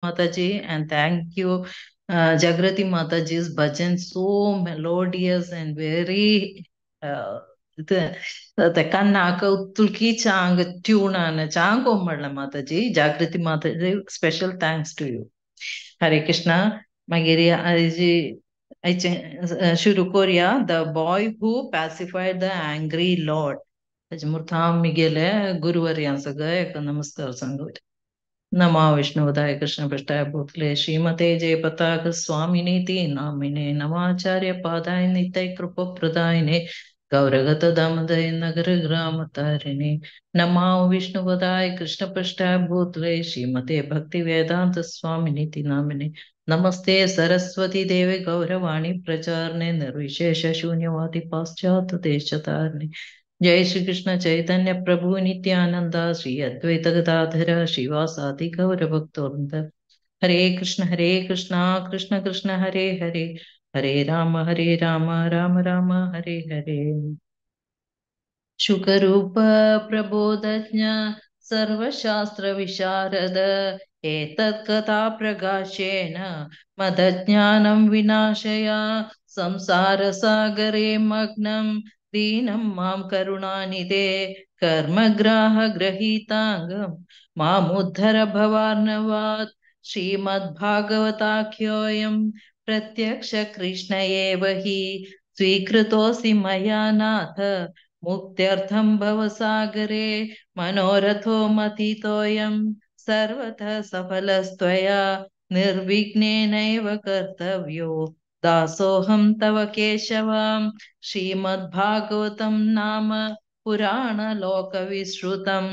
Mataji, and thank you, Jagrati Mataji's bhajan, so melodious and very ಕಣ್ಣಾಕ ಉತ್ತುಲ್ಕಿ ಚಾಂಗ್ tune ಆನ ಚಾಂಗ್ ಒಮ್ಮಡ್ಲ Mataji. Jagriti Mataji, special thanks to you. Hare Krishna. मागीर आयची आयचें शुरू कोरया, the boy who pacified the angry lord. ताजे मुर्था मिगेले गुरुवर्यां सगळे नमस्कार सांगू. नमो विष्णुपदाय कृष्ण पृष्ठाय भूतले श्रीमते जयपताक स्वामिनीति नामिने नमाचार्य पादाय नित्य कृपप्रदायिने गौरगत दामोदय नगर ग्रामतारिणे नमो विष्णुपदाय कृष्ण पृष्ठाय भूतले श्रीमते भक्ति वेदांत स्वामिनीति नामिने नमस्ते सरस्वती देवे गौरवाणी प्रचारणे निर्विशेष शून्यवादी पाश्चात्य देशतारिणे. जय श्री कृष्ण चैतन्य प्रभु नित्यानंद श्री अद्वैत गदाधर श्रीवासादि गौर भक्तवृंद. हरे कृष्ण कृष्ण कृष्ण हरे हरे, हरे राम राम राम हरे हरे. शुकरूप प्रबोधज्ञ सर्वशास्त्र विशारद एतत् कथा प्रकाशेन मदज्ञानं विनाशय संसार सागरे मग्नं दीनं मां करुणानिधे कर्मग्राह ग्रहीतांगं मामुद्धर भवार्णवात्. श्रीमद्भागवताख्योऽयं प्रत्यक्ष कृष्ण एव हि स्वीकृतोऽसि मया नाथ मुक्त्यर्थं भवसागरे मनोरथो मथितोऽयं सर्वतः सफलस्त्वया निर्विघ्नेनैव कर्तव्यो दासोऽहं तव केशव. श्रीमद्भागवतं नाम पुराणलोकविश्रुतं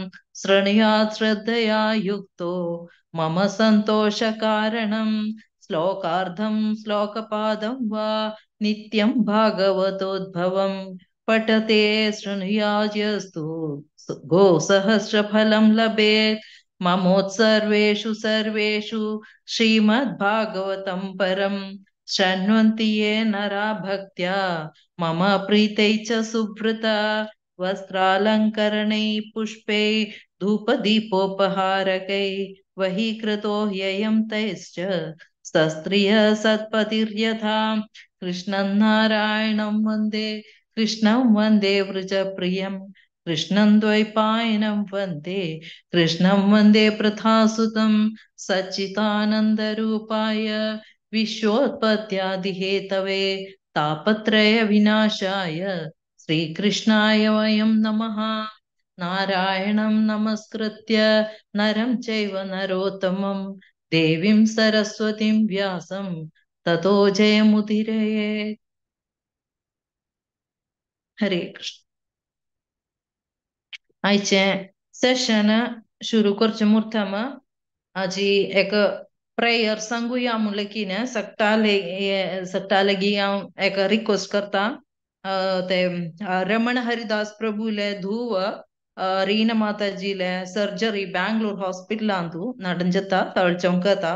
शृणुयात् श्रद्धया युक्तो मम सन्तोषकारणं. श्लोकार्धं श्लोकपादं वा नित्यं भागवतोद्भवं पठते शृणुयाद्यस्तु गोसहस्रफलं लभेत्. ममोत्सर्वेषु सर्वेषु श्रीमद्भागवतं परं शृण्वन्ति ये नरा भक्त्या मम प्रीतै च सुव्रता. वस्त्रालङ्करणैः पुष्पैः धूपदीपोपहारकैः वहीकृतो ह्ययं तैश्च सस्त्रिय सत्पतिर्यथा. कृष्णं नारायणं वन्दे कृष्णं वन्दे व्रजप्रियं कृष्णं द्वैपायनं वन्दे कृष्णं वन्दे प्रथासुतं. सच्चिदानन्दरूपाय विश्वोत्पत्त्यादिहेतवे तापत्रय विनाशाय श्रीकृष्णाय वयं नमः. नारायणं नमस्कृत्य नरं चैव नरोत्तमं देवीं सरस्वतीं व्यासं ततो जयमुदीरयेत्. हरे कृष्ण. आयचें सेशन शुरू करचें मुर्थम आजी एक प्रेयर सांगुया म्हणलें की न्ही सगटा लागीं हांव एक रिक्वेस्ट करता. ते रमण हरिदास प्रभुले धूव रीना माताजीले सर्जरी ब्ಯಾಂಗ್ಳೂರ್ हॉस्पिटलांतु नडंजता तळ चौंकता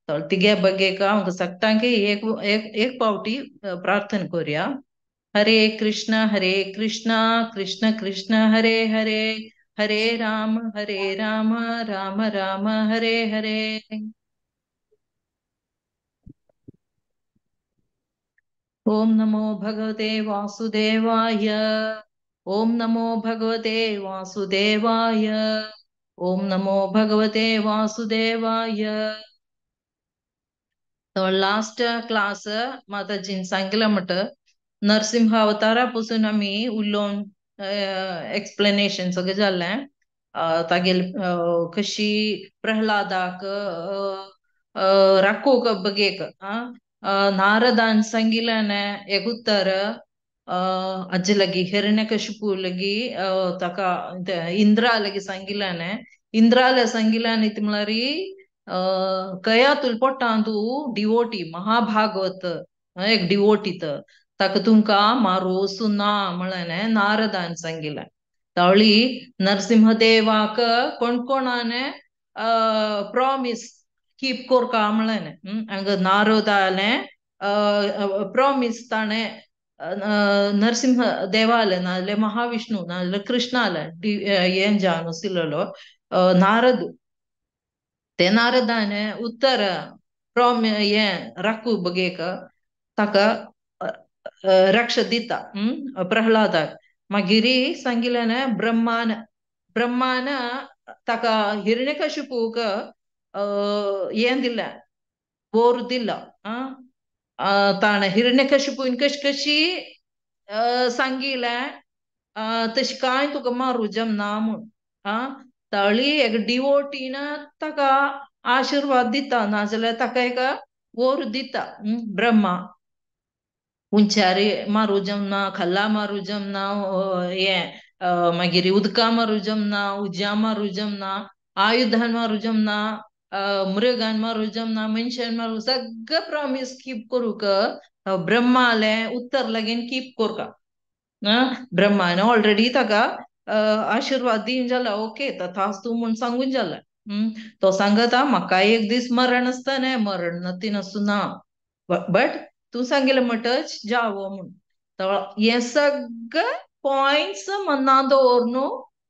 तळ तिगे बगेक हांव सगटांके एक एक एक पावटी प्रार्थना करुया. हरे कृष्ण कृष्ण कृष्ण हरे हरे, हरे राम राम राम हरे हरे. ओम नमो भगवते वासुदेवाय. ओम नमो भगवते वासुदेवाय. ओम नमो भगवते वासुदेवाय. लास्ट क्लास माताजीन सांगला म्हट नरसिंह अवतारा पासून आमी उलोवन एक्सप्लेनेशन सगळें जालें. तागेले कशी प्रह्लादाक राखोवक बगेक नारदान सांगिल्ल्यान एक उत्तर आजी लागीं हिरण्यकशिपू लागीं ताका इंद्रा लागीं सांगिल्ल्यान इंद्राले सांगिल्ल्यान ती म्हळ्यार कया तुल पोटां तूं डिवोटी महाभागवत एक डिवोटी ताका तुमकां मारोसू ना म्हळ्याने नारदान सांगिल्लें. तावळी नरसिंहदेवाक कोण कोणाने प्रॉमीस कीप कोरका म्हळ्याने हांगा नारदालें प्रॉमीस ताणें नरसिंह देवाले नाजाल्यार महाविष्णू नाजाल्यार कृष्णाले हें जावन आशिल्लो नारद ते नारदान उत्तर हें राखू बगेक ताका रक्ष दिता प्रह्लादाक. मागीर सांगिल्लें ब्रह्मान ब्रह्मान ताका हिरण्यकशिपूक हें दिलें बोर दिला ताणें हिरण्यकशिपून कशी कशी सांगिल्लें तशें कांय तुका मारू जमना म्हूण. तळी एक डिवोटीन ताका आशिर्वाद दिता नाजाल्यार ताका एक वोर दिता ब्रह्मा. उंचारी मारू जमना, खाला मारू जमना, हें मागीर उदका मारू जमना, उज्या मारू जमना, आयुधान मारू जमना, मृगान मारू जमना, मनशान मारू, सगळें प्रॉमीस कीप करूंक ब्रह्मालें उत्तर लागीन कीप करका. ब्रह्मान ऑलरेडी ताका आशिर्वाद दिवन जाला, ओके तथास्तु म्हूण सांगून जाला. तो सांगता म्हाका एक दीस मरण आसता न्ही, मरण नती नासूं ना, बट तूं सांगिल्लें म्हणटच जावो म्हूण. हें सगळें पॉयंट्स मना दवर न्हू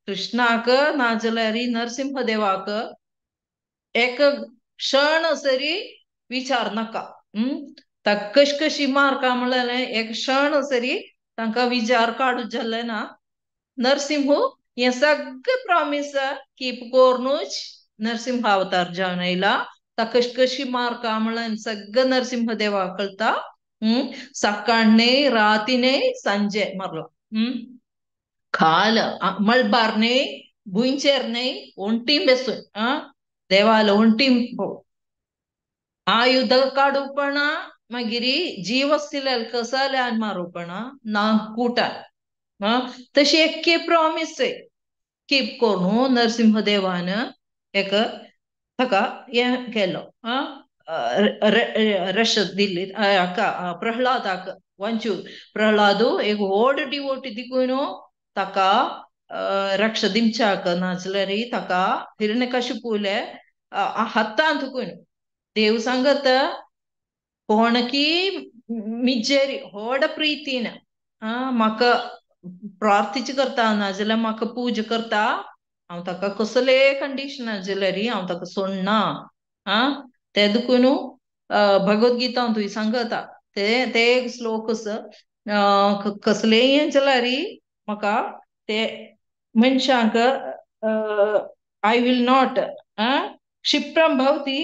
कृष्णाक नाजाल्यार नरसिंहदेवाक एक क्षण सरी विचार नाका. ताका कशी कशी मारका म्हणलें एक क्षण सरी तांकां विचार काडूं जालें ना. नरसिंह हें सगळें प्रॉमीस कीप करुनूच नरसिंह अवतार जावन आयला. ताका कशी कशी मारका म्हणलें सगळें नरसिंहदेवाक कळटा. सकाळने रातीने संजे मारला. खाल मळबार न्हय भुंयचेर न्हय ఒంटीं बेसून देवाल ఒంटीं आयुध काडूपणा मागीर जीव आसलेले कसल्यान मारूपणा ना कुटान. तशी एके प्रॉमीस कीप करून नरसिंहदेवान एक ताका हें केलो रश दिली हाका प्रह्लादाक. वंचू प्रह्लादू एक व्हड डिवोटी दिकून ताका रक्ष दिवच्याक नाजाल्यार ताका हिरण्यकशिपूले हातांत तुकून देव सांगत कोणकी मिजेरी व्हड प्रितीन म्हाका प्रार्थीच करता नाजाल्यार म्हाका पूजा करता, हांव ताका कसले कंडिशन जाल्यार हांव ताका सोडना. ते देखून भगवद्गीता तुवें सांगता ते ते एक श्लोक कसलेय जाल्यार म्हाका ते मनशांक I will not क्षिप्रम भवती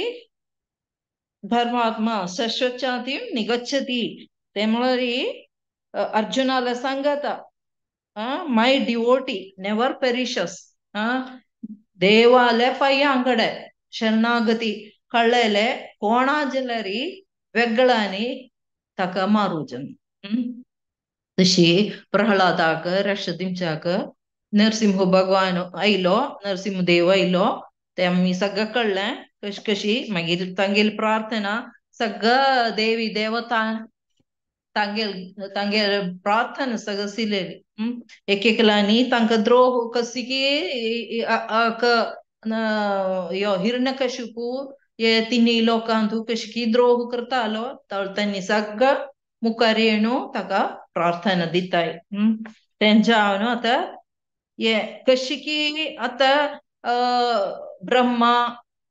धर्मात्मा शश्वचातीं निगच्छती. ते म्हळ्यार अर्जुनाला सांगता माय डिवोटी नेवर पेरिशस. देवाले पांयां शरणागती कळ्ळेले कोणा जाल्यार वेगळ्यांनी ताका मारूजन. तशी प्रह्लादाक रक्ष दिवच्याक नरसिंह भगवान आयलो, नरसिंहदेव आयलो, ते आमी सगळें कळ्ळें कशी कशी. मागीर तांगेली प्रार्थना सगळं देवी देवता तांगेल तांगेल प्रार्थना सगळं सिलेली. एक एकल्यांनी तांकां द्रोह कशी की हिरण्यकशिपू हे तिन्ही लोकांक कशी की द्रोह करतालो तांणी सगळं मुखार येवन ताका प्रार्थना दिताय. तेंच्या हांव आतां हे कशी की आतां ब्रह्मा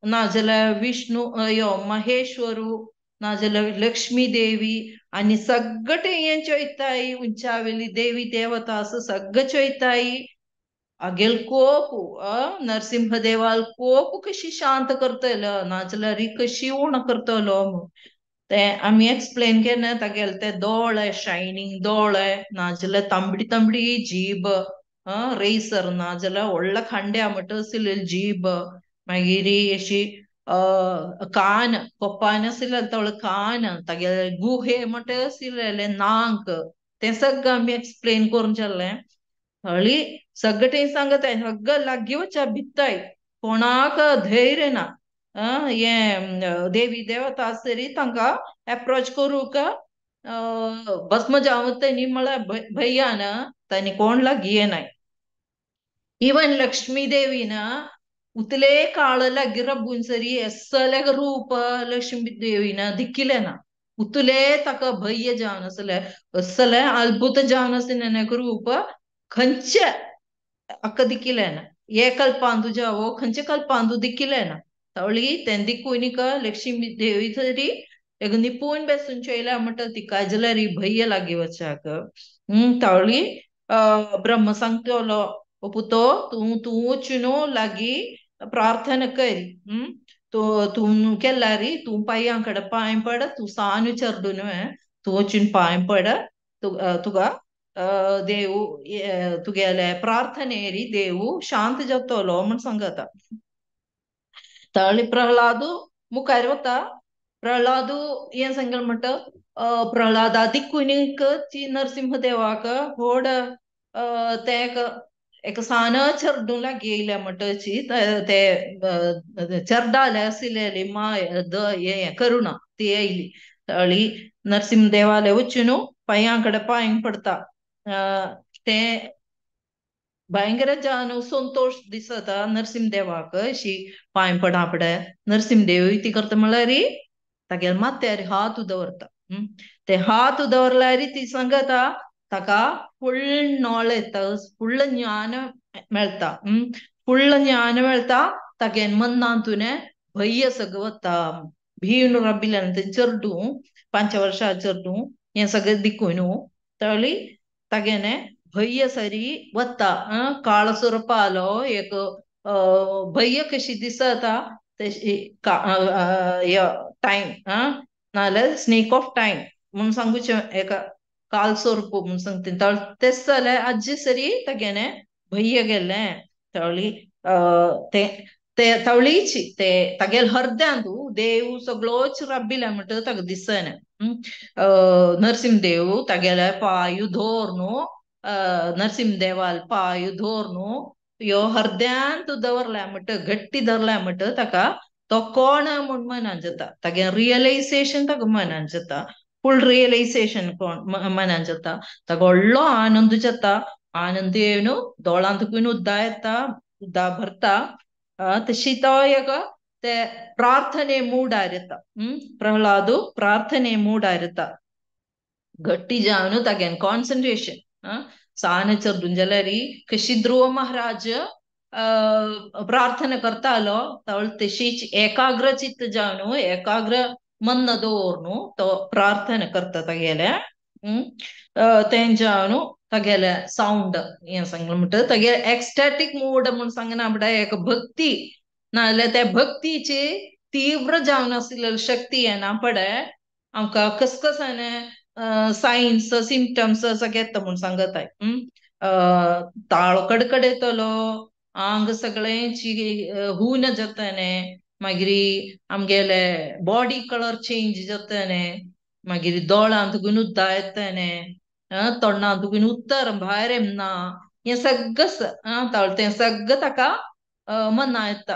नाजाल्यार विष्णू यो महेश्वरू नाजाल्यार लक्ष्मी देवी आनी सगळे हें चोयताय उंचावेली देवी देवता आसा सगळें चोयताय. आगेल कोप नरसिंहदेवाल कोप कशी शांत करतलो नाजाल्यार कशी उणो करतलो ते आमी एक्सप्लेन केन्ना. तागेले ते दोळे शायनींग दोळे नाजाल्यार तांबडी तांबडी जीब रेसर नाजाल्यार व्हडल्या खांड्या म्हणटा आशिल्ली जीब, मागीर अशी कान कोपान आशिल्ले तळ कान, तागेले गुहे म्हणटा आशिल्ले नाक, तें सगळें आमी एक्सप्लेन करून जालें. हळी सगळें सांगताय सगळें लागीं वचच्या भित्ताय कोणाक धैर्य ना हें देवी देवता आसतरी तांकां एप्रोच करूंक भस्म जावन तेणी म्हळ्यार भंयान तांणी कोण लागीं येनाय. इवन लक्ष्मी देवीन उतले काळ लागीं रब्बून सरी असले रूप लक्ष्मी देवीन दिखिलें ना. उतले ताका भंय जावन आसलें असलें अद्भुत जावन आसलें रूप खंयचे अक्का दिखिलें ना. हे कल्पांतू जावो खंयचे कल्पांतू दिखिलें ना. तवळी तें दिकूनिक लक्ष्मी देवी तरी एक निपून बेसून चोयल्या म्हणटा तिका जाल्यार भय्य लागी वचाक. तवळी ब्रह्म सांगतलो पुतो तूं तूं वचून लागी प्रार्थना कर, तूं तूं केल्यारी तूं पांयां कडेन पांय पड, तूं सानू चेडूं न्हय, तूं वचून पांय पड, तुका देव तुगेले प्रार्थनेरी देव शांत जातलो म्हण सांगता. तळी प्रहलादू मुखार वता. प्रहलादू हें सांगल म्हणटा प्रहलादा दिक्कुनीक ती नरसिंह देवाक व्हड ते एक सान चेडूं लागी येयल्या म्हणटची ते चेरडाले आशिल्ली माय हे करुणा ती येयली. तळी नरसिंह देवाले वचून पांयां कडेन पांय पडटा. ते भयंकर जावन संतोश दिसता नरसिंह देवाक अशी पांय पडा पडे. नरसिंह देव ती करता म्हळ्यार तागेल्या माथ्यार हात दवरता. ते हात दवरल्यार ती सांगता ताका फुल नॉलेज, फुल ज्ञान मेळटा, फुल ज्ञान मेळटा. तागे मनांतून भय सगळं वता, भीवन राबिल्ल्यान तें चेडूं 5 वर्सां चेडूं हें सगळें दिकून तळी तागेने भय सरी वता. काळ सोरपालो एक भय कशी दिसता तशी टायम नाल्यार स्नेक ऑफ टायम म्हूण सांगूचें एका काल सोरप म्हूण सांगता. तेच जाल्यार आजी सरी तागेने भय गेल्लें. तळी ते ते तवळीची ते तागेले हरद्यांतू देव सगळोच राबिल्ले म्हणटा ताका दिसना. नरसिंह देव तागेले पांय धोर नरसिंह देवाल पांय धोर ह्यो हरद्यांत दवरल्या म्हणटा, घट्टी धरल्या म्हणटा ताका तो कोण म्हूण मनान जाता. तागे रियलायझेशन ताका मनान जाता, फूल रियलायझेशन कोण मनान जाता. ताका व्हडलो आनंद जाता. आनंद येवन दोळांतकून उद्दा येता, उद्दा भरता. तशी तो एक ते प्रार्थने मूडार येता. प्रहलादू प्रार्थने मूडार येता घट्टी जावन तागेन कॉन्सन्ट्रेशन सान चेडूं जाल्यार कशी ध्रुव महाराज प्रार्थना करतालो तवळ तशीच एकाग्र चित्त जावन एकाग्र मन दवरून तो प्रार्थना करता तागेले. तें जावन तागेले सावंड हें सांगलें म्हणटा तागेले एक्स्टॅटीक मूड म्हूण सांगना म्हणटा एक भक्ती नाजाल्यार त्या भक्तीची तीव्र जावन आशिल्ली शक्ती येना पडे आमकां कसकसाने सायन्स सिमटम्स सगळे येता म्हूण सांगताय. ताळो कडकडेतलो, आंग सगळेंची हून जाताने, मागीर आमगेले बॉडी कलर चेंज जाताने, मागीर दोळांत उद्दा येताने, तोंडांत उत्तर भायर येना, हें सगळें तें सगळें ताका मना येता.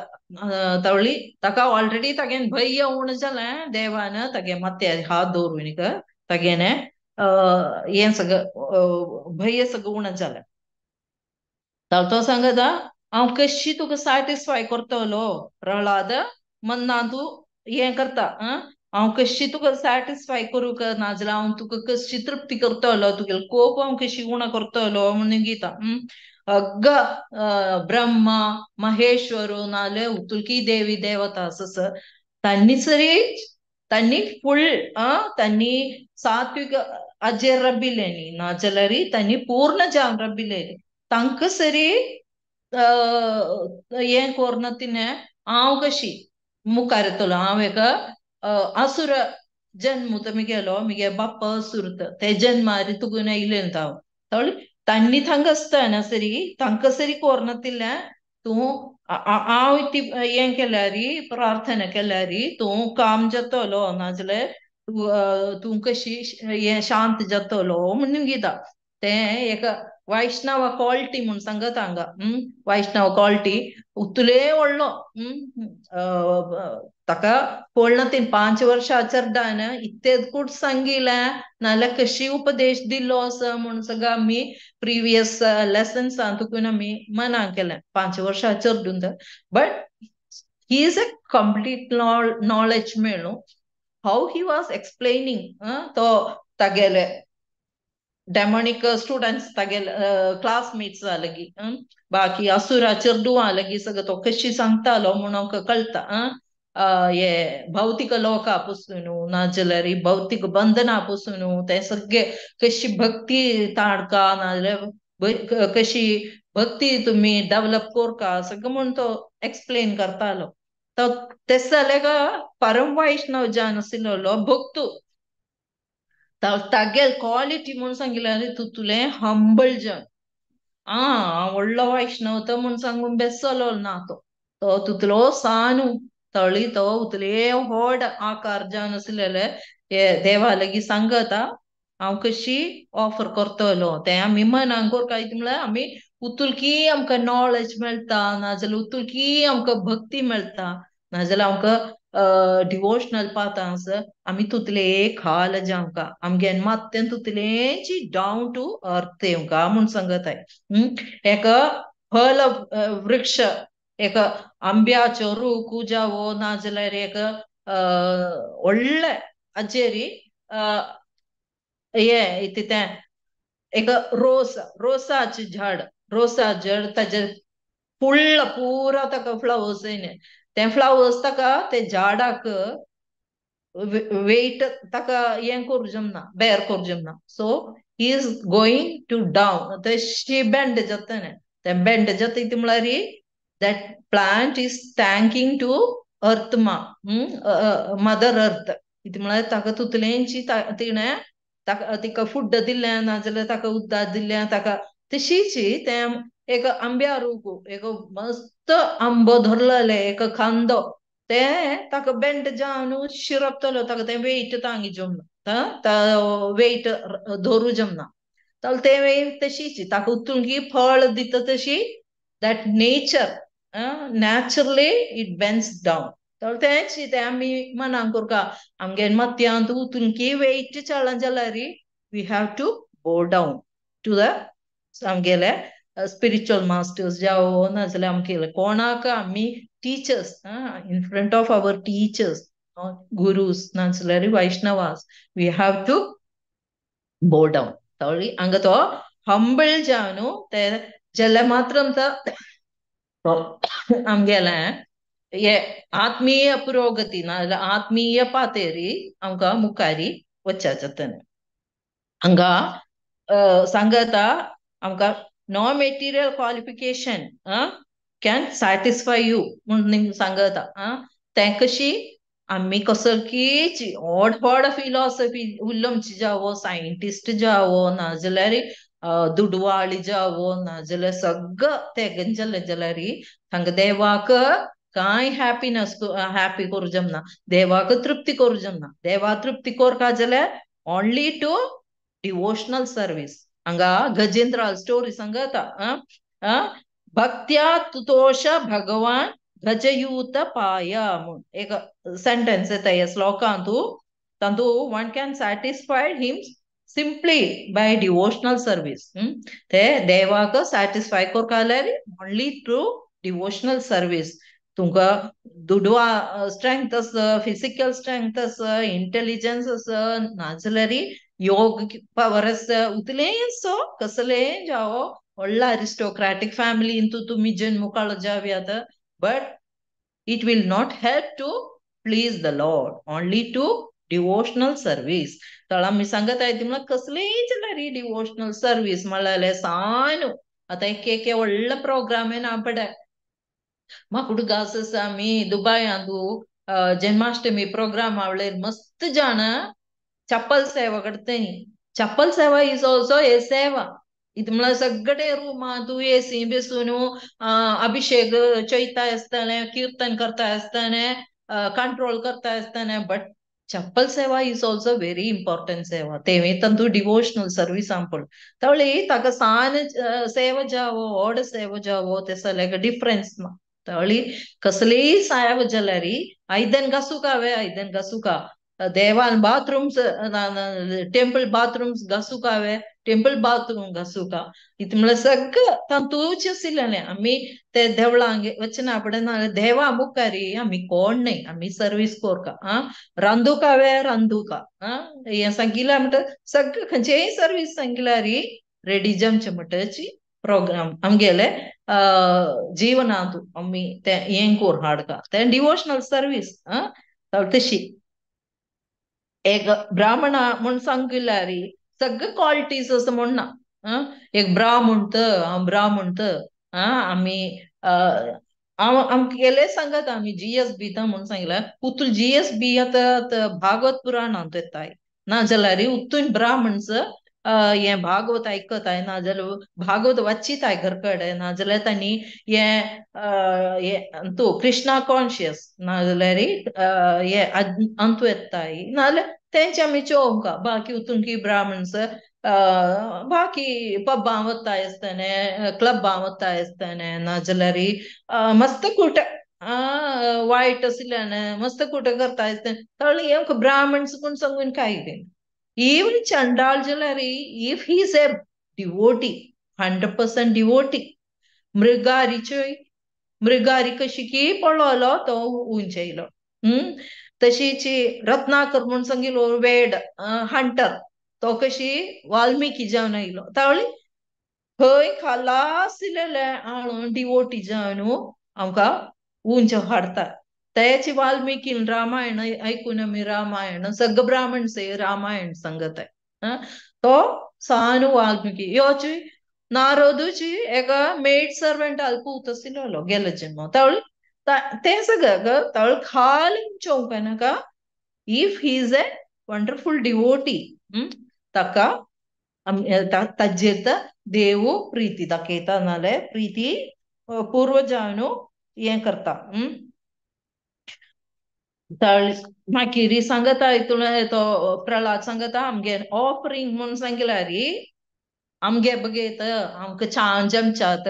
तवळी ताका ऑलरेडी तागेन भय उण जालें देवान तागे माथ्यार हात दवरून तागेने हें सगळें भय सगळें उण जालें. तो सांगता हांव कशी तुका सॅटिस्फाय करतलो प्रहलाद मनांत तूं हें करता, हांव कशी तुका सॅटिस्फाय करूंक नाजाल्यार हांव तुका कशी तृप्ती करतलो, तुगेलो कोप हांव कशी उणो करतलो म्हणून गीता. अग्ग ब्रह्मा महेश्वर नाजाल्यार उतुलकी देवी देवता आसा तांणी सरी तांणी फुल तांणी सात्विक अजेर रबिलेनी नाजाल्यार तांणी पूर्ण जावन रबिलेनी तांकां सरी हें कोरना तिणें हांव कशी मुखार येतलो. हांव एका असुर जन्म तो मिगेलो मिगे बाप्पा असुर ते जन्मारी तुगून येयलें हांव. तवळी तांणी थांगा आसतना सरी तांकां सरी कोरना तिल्लें तूं हांव ती हें केल्यार प्रार्थना केल्यार तूं काम जातलो नाजाल्यार तूं कशी हें शांत जातलो म्हणून गीता. तें एक वैष्णव क्वालिटी म्हूण सांगता हांगा. वैष्णव क्वालिटी उतले व्हडलो ताका पळना तीन 5 वर्सां चेडवान इतकें कूट सांगिलें नाजाल्यार कशी उपदेश दिलो आसा म्हूण सगळं आमी प्रिवियस लेसन्सांतून आमी मना केलें 5 वर्सां चेडून. But he is a complete knowledge मेळ्ळो how he was explaining तो तागेले डेमोनिक स्टुडंट्स तागेले क्लासमेट्स लगी बाकी असुरा चेडवां लगी सगळं तो कशी सांगतालो म्हणून कळटा. हे भौतिक लोका पसून नाजाल्यार भौतिक बंधना पसून ते सगळे कशी भक्ती ताडका नाजाल्यार कशी भक्ती तुम्ही डेव्हलप करका सगळं म्हूण तो एक्सप्लेन करतालो. तो तेस जालें का परम वैष्णव जान आशिल्लो भक्तू तागेल क्वालिटी म्हूण सांगिल्लें तूं तुलें हंबल जन हांव व्हडलो वैष्णव तो म्हूण सांगून बेसलो ना तो तो तुतलो सानू तळी तो उतले व्हड आकार जावन आसलेले हे देवा लागीं सांगता हांव कशी ऑफर करतलो तें आमी मनांक काय म्हळ्यार आमी उतुलकी आमकां नॉलेज मेळटा नाजाल्यार उतुलकी आमकां भक्ती मेळटा नाजाल्यार आमकां डिवोशनल पाथ आसा आमी तुतले खाल जावंका आमगे मात्तें तुतलेची डावन टू अर्थ येवंका म्हूण सांगताय. एका फल वृक्ष एक आंब्याचो रूख जावो नाजाल्यार एक व्हडले हाजेरी हे तें एक रोस रोसाचें झाड रोसा झाड ताजेर फुडलो पुरो ताका फ्लावर्स येयले तें फ्लावर्स ताका ते झाडाक वेट ताका हें करूं जमना बेर करूं जमना. So he is going to down तशी बेंड जाता तें बेंड जाता ती म्हळ्यार that plant is thanking to earth ma, mother earth. इति म्हळ्यार ताका तुतलेंची तिणें ताका तिका फूड दिलें नाजाल्यार ताका उदक दिलें ताका तशीच तें एक आंब्या रूख एक मस्त आंबो धरलेले एक खांदो तें ताका बेंड जावन शिरपतलो ताका तें वेट तांगी जमना वेट धरू जमना तर तें तशीच ताका उतुंगी फळ दिता तशी that nature naturally it bends down. तर तेंच तें आमी मनांक करका आमगे मत्यांत उतुंकी वेट चडला जाल्यार we have to go down to the आमगेले स्पिरिच्युअल मास्टर्स जावो नाजाल्यार आमगेले कोणाक आमी teachers in front of our teachers gurus नाजाल्यार Vaishnavas we have to go down. तळी हांगा तो हंबल जावन ते जाल्यार मात्र आमगेले हे आत्मीय पुरोगती नाजाल्यार आत्मीय पातेरी आमकां मुखारी वचच्या जातलें. हांगा सांगता आमकां no material qualification can satisfy you म्हूण सांगता. तें कशी आमी कसलकीच व्हड व्हड फिलॉसॉफी उल्लमची जावो सायंटिस्ट जावो नाजाल्यार दुडवाळी जावो नाजाल्यार सगळं ते जालें जाल्यार हांगा देवाक कांय हॅपीनस हॅपी करूं जमना देवाक तृप्ती करूं जमना. देवा तृप्ती करपा जाल्यार ओनली टू डिवोशनल सर्वीस. हांगा गजेंद्र स्टोरी सांगता भक्त्या तुतोष भगवान गजयूत पाय म्हूण एक सेंटेन्स येता ह्या श्लोकांतू तातूं one can satisfied him simply by devotional service. ते देवाक सॅटिस्फाय करपा जाल्यार ओनली थ्रू डिवोशनल सर्वीस. तुमकां दुडवा स्ट्रेंथ आसा फिजिकल स्ट्रेंथ आसा इंटेलिजन्स आसा नाजाल्यार योग पावर आसा उतलें सो कसलें जावो व्हडला अरिस्टोक्रॅटीक फॅमिलींतू तुमी जन्म काडलो जावया but it will not help to please the lord only to devotional service. तर आमी सांगत आहे ती म्हळ्यार कसलीय जाल्यार डिवोशनल सर्वीस म्हळ्यार सान आतां एक एक व्हडलो प्रोग्राम ना पडे म्हाका घास आसा आमी दुबायांतू जन्माष्टमी प्रोग्राम आवडले मस्त जाण चप्पल सेवा करता. चप्पल सेवा is also a seva. इतलें म्हळ्यार सगळे रुमांतू एसी बसून अभिषेक चोयता आसतना किर्तन करता आसतना कंट्रोल करता आसतना but chappal seva is also very important seva. तें तातूं डिवोशनल सर्वीस आमपण तवळी ताका सान सेवा जावो व्हड सेवा जावो ते सगळ्याक डिफरन्स ना. तवळी कसलीय सेवा जाल्यार आयदन घासूका वे आयदन घासूका देवान बाथरूम्स टेम्पल बाथरूम्स घासूका वे टेम्पल बाथरूम घासूका इतलें म्हळ्यार सगळं तातूंच आशिल्लें आमी ते देवळांक वचना पडना देवा मुखारी आमी कोण न्हय आमी सर्वीस करका रांदुका वे रांदुका हें सांगिलां म्हणटा सगळें खंयचेय सर्वीस सांगिल्यार रेडी जमचें म्हणटची प्रोग्राम आमगेले जीवनांत आमी ते हें कोर हाडका तें डिवोशनल सर्वीस. तशी एक ब्राह्मणा म्हूण सांगिल्यार सगळे क्वालिटीज असं म्हण ना. एक ब्राह्मण तर हांव ब्राह्मण तर आमी आमगेले सांगत आमी जीएस बी म्हूण सांगल्यार उतून जीएस बी आतां भागवत पुराणांत येताय ना जाल्यार उतून ब्राह्मण्स हें भागवत आयकताय ना जाल्यार भागवत वाचिताय घर कडेन ना जाल्यार तांणी हें तूं कृष्णा कॉन्शियस ना जाल्यार हें अंतू येताय ना जाल्यार तेंचे आमी चोवंका. बाकी उतून की ब्राह्मण्स बाकी पब्बां वता आसतना क्लबां वता आसतना ना जाल्यार मस्त कुट वायट आशिल्ल्यान मस्त कुट करता आसतना तळी आमकां ब्राह्मण्स म्हूण सांगून काय कितें. Even Chandal Jalari, if he is a devotee, 100% devotee, मृगारीचोय मृगारी कशी की पळोलो तो उंचयलो. तशीच रत्नाकर म्हूण सांगिलो वेड हंटर तो कशी वाल्मिकी जावन आयलो. तावळी खंय खाला आशिल्ले आणून डिवोटी जावन आमकां उंच हाडटा. त्याची वाल्मिकीन रामायण ऐकून आमी रामायण सगळे ब्राह्मण्स रामायण सांगत तो सानु वाल्मिकी योची नारदूची एका मेड सर्वंट अल्पूत आशिल्लो गेले जन्म. तावळी तें सगळं तावळ खाली चोवंक नाका. If he is a wonderful devotee ताका ताजेर देव प्रीती दाखयता नाल्यार प्रीती पूर्वजानु हें करता. मागीर सांगता हितून तो प्रल्हाद सांगता आमगे ऑफरिंग म्हूण सांगल्यार आमगे बगेत आमकां छान जमच्यात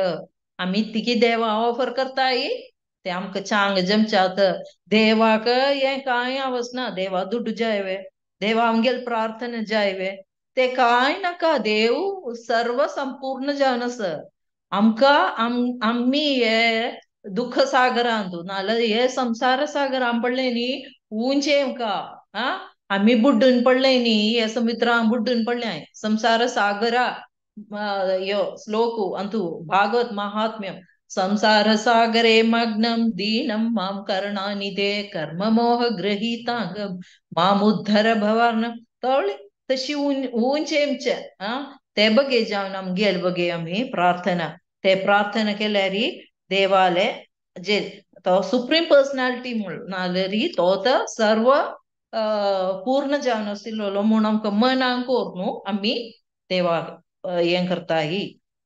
आमी तिकी देवा ऑफर करताय ते आमकां चांग जमच्यात. देवाक हें कांय आवसना, देवा दुड्डू जायवे, देवा आमगेल प्रार्थना जायवे, ते कांय नाका. देव सर्व संपूर्ण जावन आसा. आमकां आमी हे दुःख सागरांत नाल्यार हे संसार सागरान पडले न्ही उंचे आमकां आमी बुड्डून पडले न्ही हे समुद्रान बुड्डून पडले संसार सागरा. यो श्लोक अंतु भागवत महात्म्यम संसार सागरे मग्नं दीनं मां करुणानिधे कर्म मोह गृहीतांगं मामुद्धर भवार्णं. तवळी तशी उंचे आमचे ते बगे जावन आमगेल बगे आमी प्रार्थना ते प्रार्थना केल्यार देवाले जे तो सुप्रीम पर्सनॅलिटी म्हूण नाल्यार तो तर सर्व पूर्ण जावन आशिल्लो म्हूण आमकां मनाक कोर न्हू आमी देवाक हें करताय.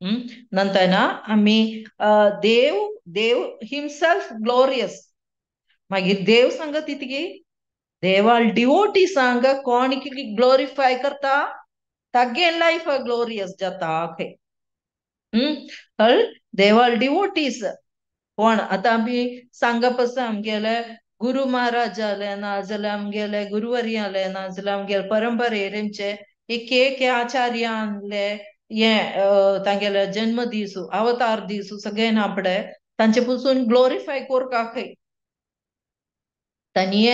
नंतर आमी देव देव हिमसेल्फ ग्लोरियस. मागीर देव सांगत तितकी देवाल डिवोटी सांग कोण ग्लोरिफाय करता तागे लायफ ग्लोरियस जाता. हय देवाल डिवोटीज कोण आतां आमी सांगप आसा आमगेले गुरु महाराज जाले ना जाल्यार आमगेले गुरुवरी आले ना जाल्यार आमगेले परंपरेर आमचे एक एक आचार्यांले हे तांगेले जन्म दीस अवतार दीस सगळे नापडे तांचे पसून ग्लोरिफाय करपाक खंय तांणी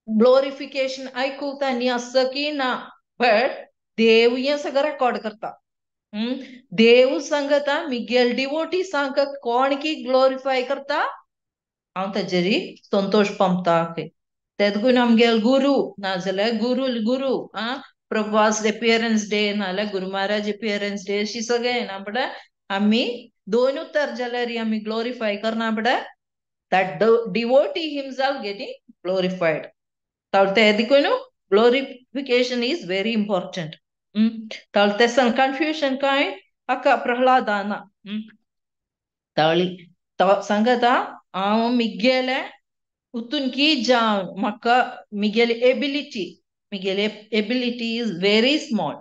ग्लोरिफिकेशन आयकूंक तांणी आसता की ना, बट देव हें सगळें रेकॉर्ड करता. देव सांगता मिगेल डिवोटी सांग कोण की ग्लोरिफाय करता हांव ताजेर संतोश पावता. तेदून आमगेल गुरु नाजाल्यार गुरु गुरु प्रभास एपियरन्स डे नाल्यार गुरु महाराज एपियरन्स डे अशी सगळें ना बट आमी दोन उतर जाल्यार आमी ग्लोरिफाय करना but that devotee himself getting glorified. ते देखून ग्लोरिफिकेशन is very important. तावळ कन्फ्युजन काय अका प्रह्लादाना तावळी सांगता हांव मिगेले उतून की जावन म्हाका मिगेली ability मिगेली ability is very small.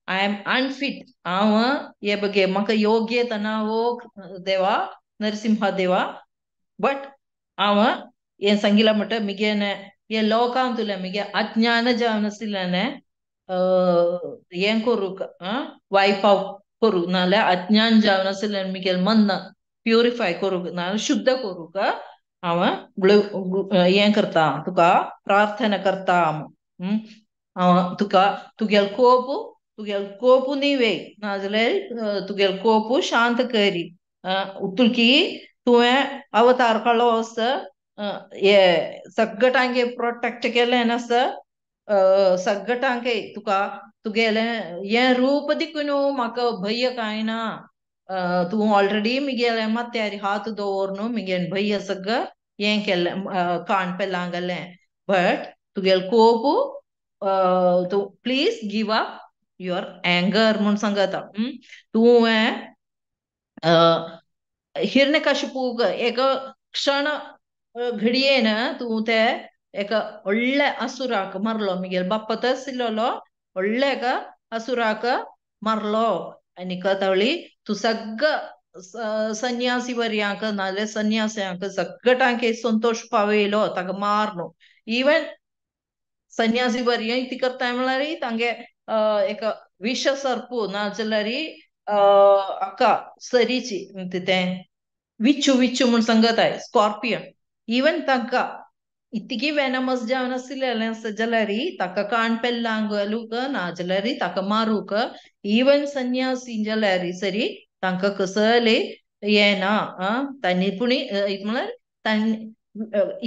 I am unfit. हांव हे बगे म्हाका योग्यता ना हो देवा नरसिंह देवा, बट हांव हें सांगिलां म्हणटा मिगेने हे लोकांतुले मिगे अज्ञान जावन आशिल्ल्याने हें करूंक वायप आवट करूंक नाल्यार अज्ञान जावन आशिल्ल्यान मिगेले मन प्युरिफाय करूंक नाल्यार शुद्ध करूंक हांव हें करता तुका प्रार्थना करता. हांव तुका तुगेलो कोप तुगेल कोपू न्ही नाजाल्यार तुगेल कोपू शांत करी उतुलकी तुवें अवतार काडलो आसा हे सगळ्यांगे प्रोटेक्ट केलें नासा सगळ्यांके तुका तुगेलें हें रूप दिकून म्हाका भंय कांय ना तूं ऑलरेडी मिगेलें माथ्यार हात दवरून मिगेन भंय सगळं हें केलें काण पेलांगलें बट तुगेल कोपू तूं please give up your anger म्हूण सांगता. तुवें हिरण्यकशिपूक एक क्षण घडयेन तूं ते एक व्हडल्या असुराक मारलो मिगेल बाप्पा आशिल्लो व्हडल्या एका असुराक मारलो आनी तवळी तूं सगळं संन्यासी वर्यांक नाजाल्यार संन्यास्यांक सगळ्यांक संतोश पावयलो ताका मारलो. इवन संन्यासी वर्यां ती करताय म्हळ्यार तांगे एक विश सर्प नाजाल्यार अक्का सरीची तें विच्चू विच्चू म्हूण सांगताय स्कॉर्पियन इवन तांकां इतकी वेनमस जावन आशिल्लें आसत जाल्यार ताका काण पेल्लांक घालूंक नाजाल्यार ताका मारूंक इवन संन्यासी जाल्यार सरी तांकां कसले येना तांणी पूण म्हळ्यार तांणी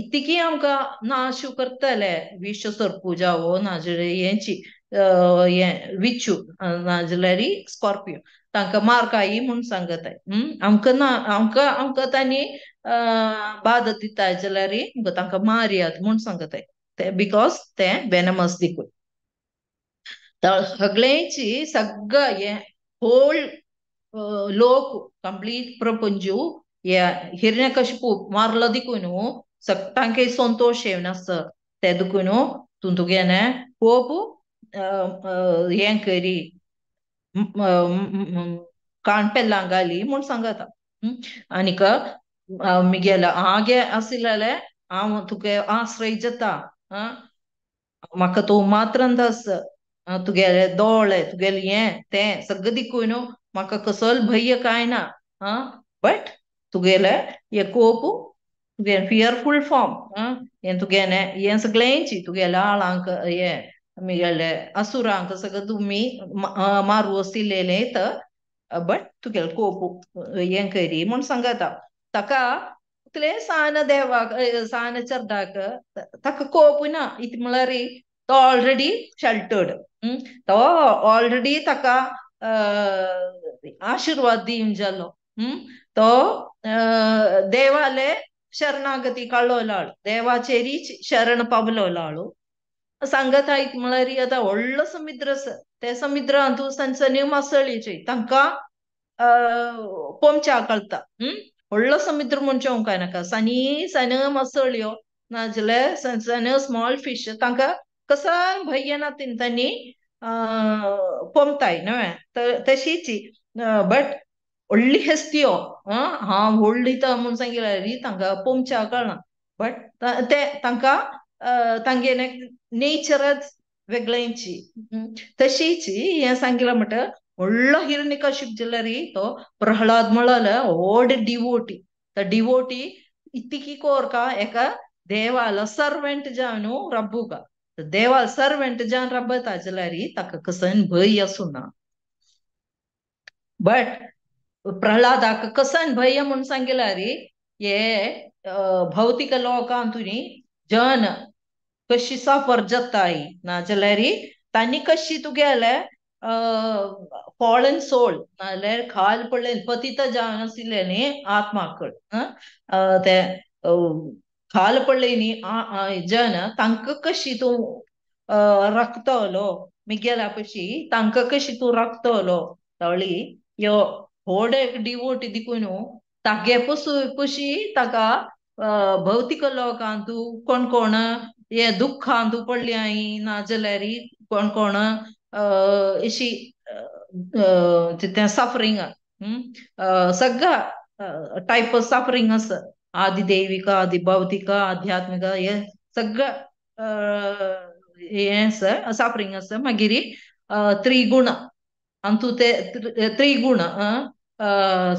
इतकी आमकां नाश करतले विश सर्प जावो नाजाल्यार हेंची हें विच्चू नाजाल्यार स्कॉर्पियो तांकां मारकाय म्हूण सांगताय. आमकां ना आमकां आमकां तांणी बाद दिता जाल्यार आमकां तांकां मारयात म्हूण सांगताय ते because ते वेनमस दिकून. सगळ्यांची सगळं हें होल लोक कंप्लीट प्रपंचू हे हिरण्यकशिपू मारलो दिकून सगळ्यांक संतोश येवन आसा ते दिकून तूं तुगेलें कोप हें करी काण पेल्लां घाली म्हूण सांगता. आनीक मिगेले आगे आशिल्ले हांव तुगे आश्रय जाता म्हाका तूं मात्रंत आस तुगेले दोळे तुगेलें हें तें सगळें दिकून म्हाका कसलो भंय कांय ना बट तुगेले हे कोप तुगे फियरफूल फॉर्म हें तुगेलें हें सगळ्यांची तुगेल्या आळांक हें मिगेले असुरांक सगळें तुमी मारू आशिल्लें तर बट तुगेले कोप हें करी म्हूण सांगता. ताका इतलें सान देवाक सान चर्डाक ताका कोप ना इत म्हळ्यार तो ऑलरेडी शेल्टर्ड तो ऑलरेडी ताका आशिर्वाद दिवन जालो तो देवाले शरणागती काडलो लाळू देवाचेरी शरण पावलो लाळू सांगता. इत म्हळ्यार आतां व्हडलो समुद्र आसा ते समुद्रांत सण सण्यो मासळीचे तांकां पोमच्या कळटा व्हडलो समुद्र म्हणचे काय नाका सनी सण मासळ्यो नाजाल्यार सण सण स्मॉल फीश तांकां कसा भंय येना तांणी पोमताय न्हय तशीच बट व्हडली हस्त्यो हांव व्हडली तर म्हूण सांगिल्ल्यार तांकां पोमच्या कळना बट ते तांकां तांगेलें नेचरच वेगळेंची तशीच हें सांगिलां म्हणटा व्हडलो हिरण्यकशिप जाल्यार तो प्रहलाद म्हळ्यार व्हड डिवोटी तो डिवोटी इतकी कोरका एका देवालो सर्वंट जावन रब्बुका देवाल सर्वंट जावन रब्बता जाल्यार ताका कसन भंय आसूना बट प्रहलादाक कसन भंय म्हूण सांगिल्यार हे भौतिक लोकांतूनी जन कशी सफर जाताय नाजाल्यार तांणी कशी तुगेले फॉलन सोल नाजाल्यार खाल पडले पतित जावन आशिल्ले न्ही आत्माकळ ते खाल पडले न्ही जन तांकां कशी तूं राखतलो मिगेल्या पशी तांकां कशी तूं राखतलो तवळी यो व्हड एक डिवोटी दिकून तागे पशी ताका भौतिक लोकांतू कोण कोण हे दुख्खांतू पडल्याय नाजाल्यार कोण कोण अशी तें सफरींग सगळं टायप ऑफ सफरींग आसा आदिदैविक आदिभौतिक आध्यात्मिक हे सगळं हें आसा सफरींग आसा. मागीर त्रिगुण अंतू ते त्रिगुण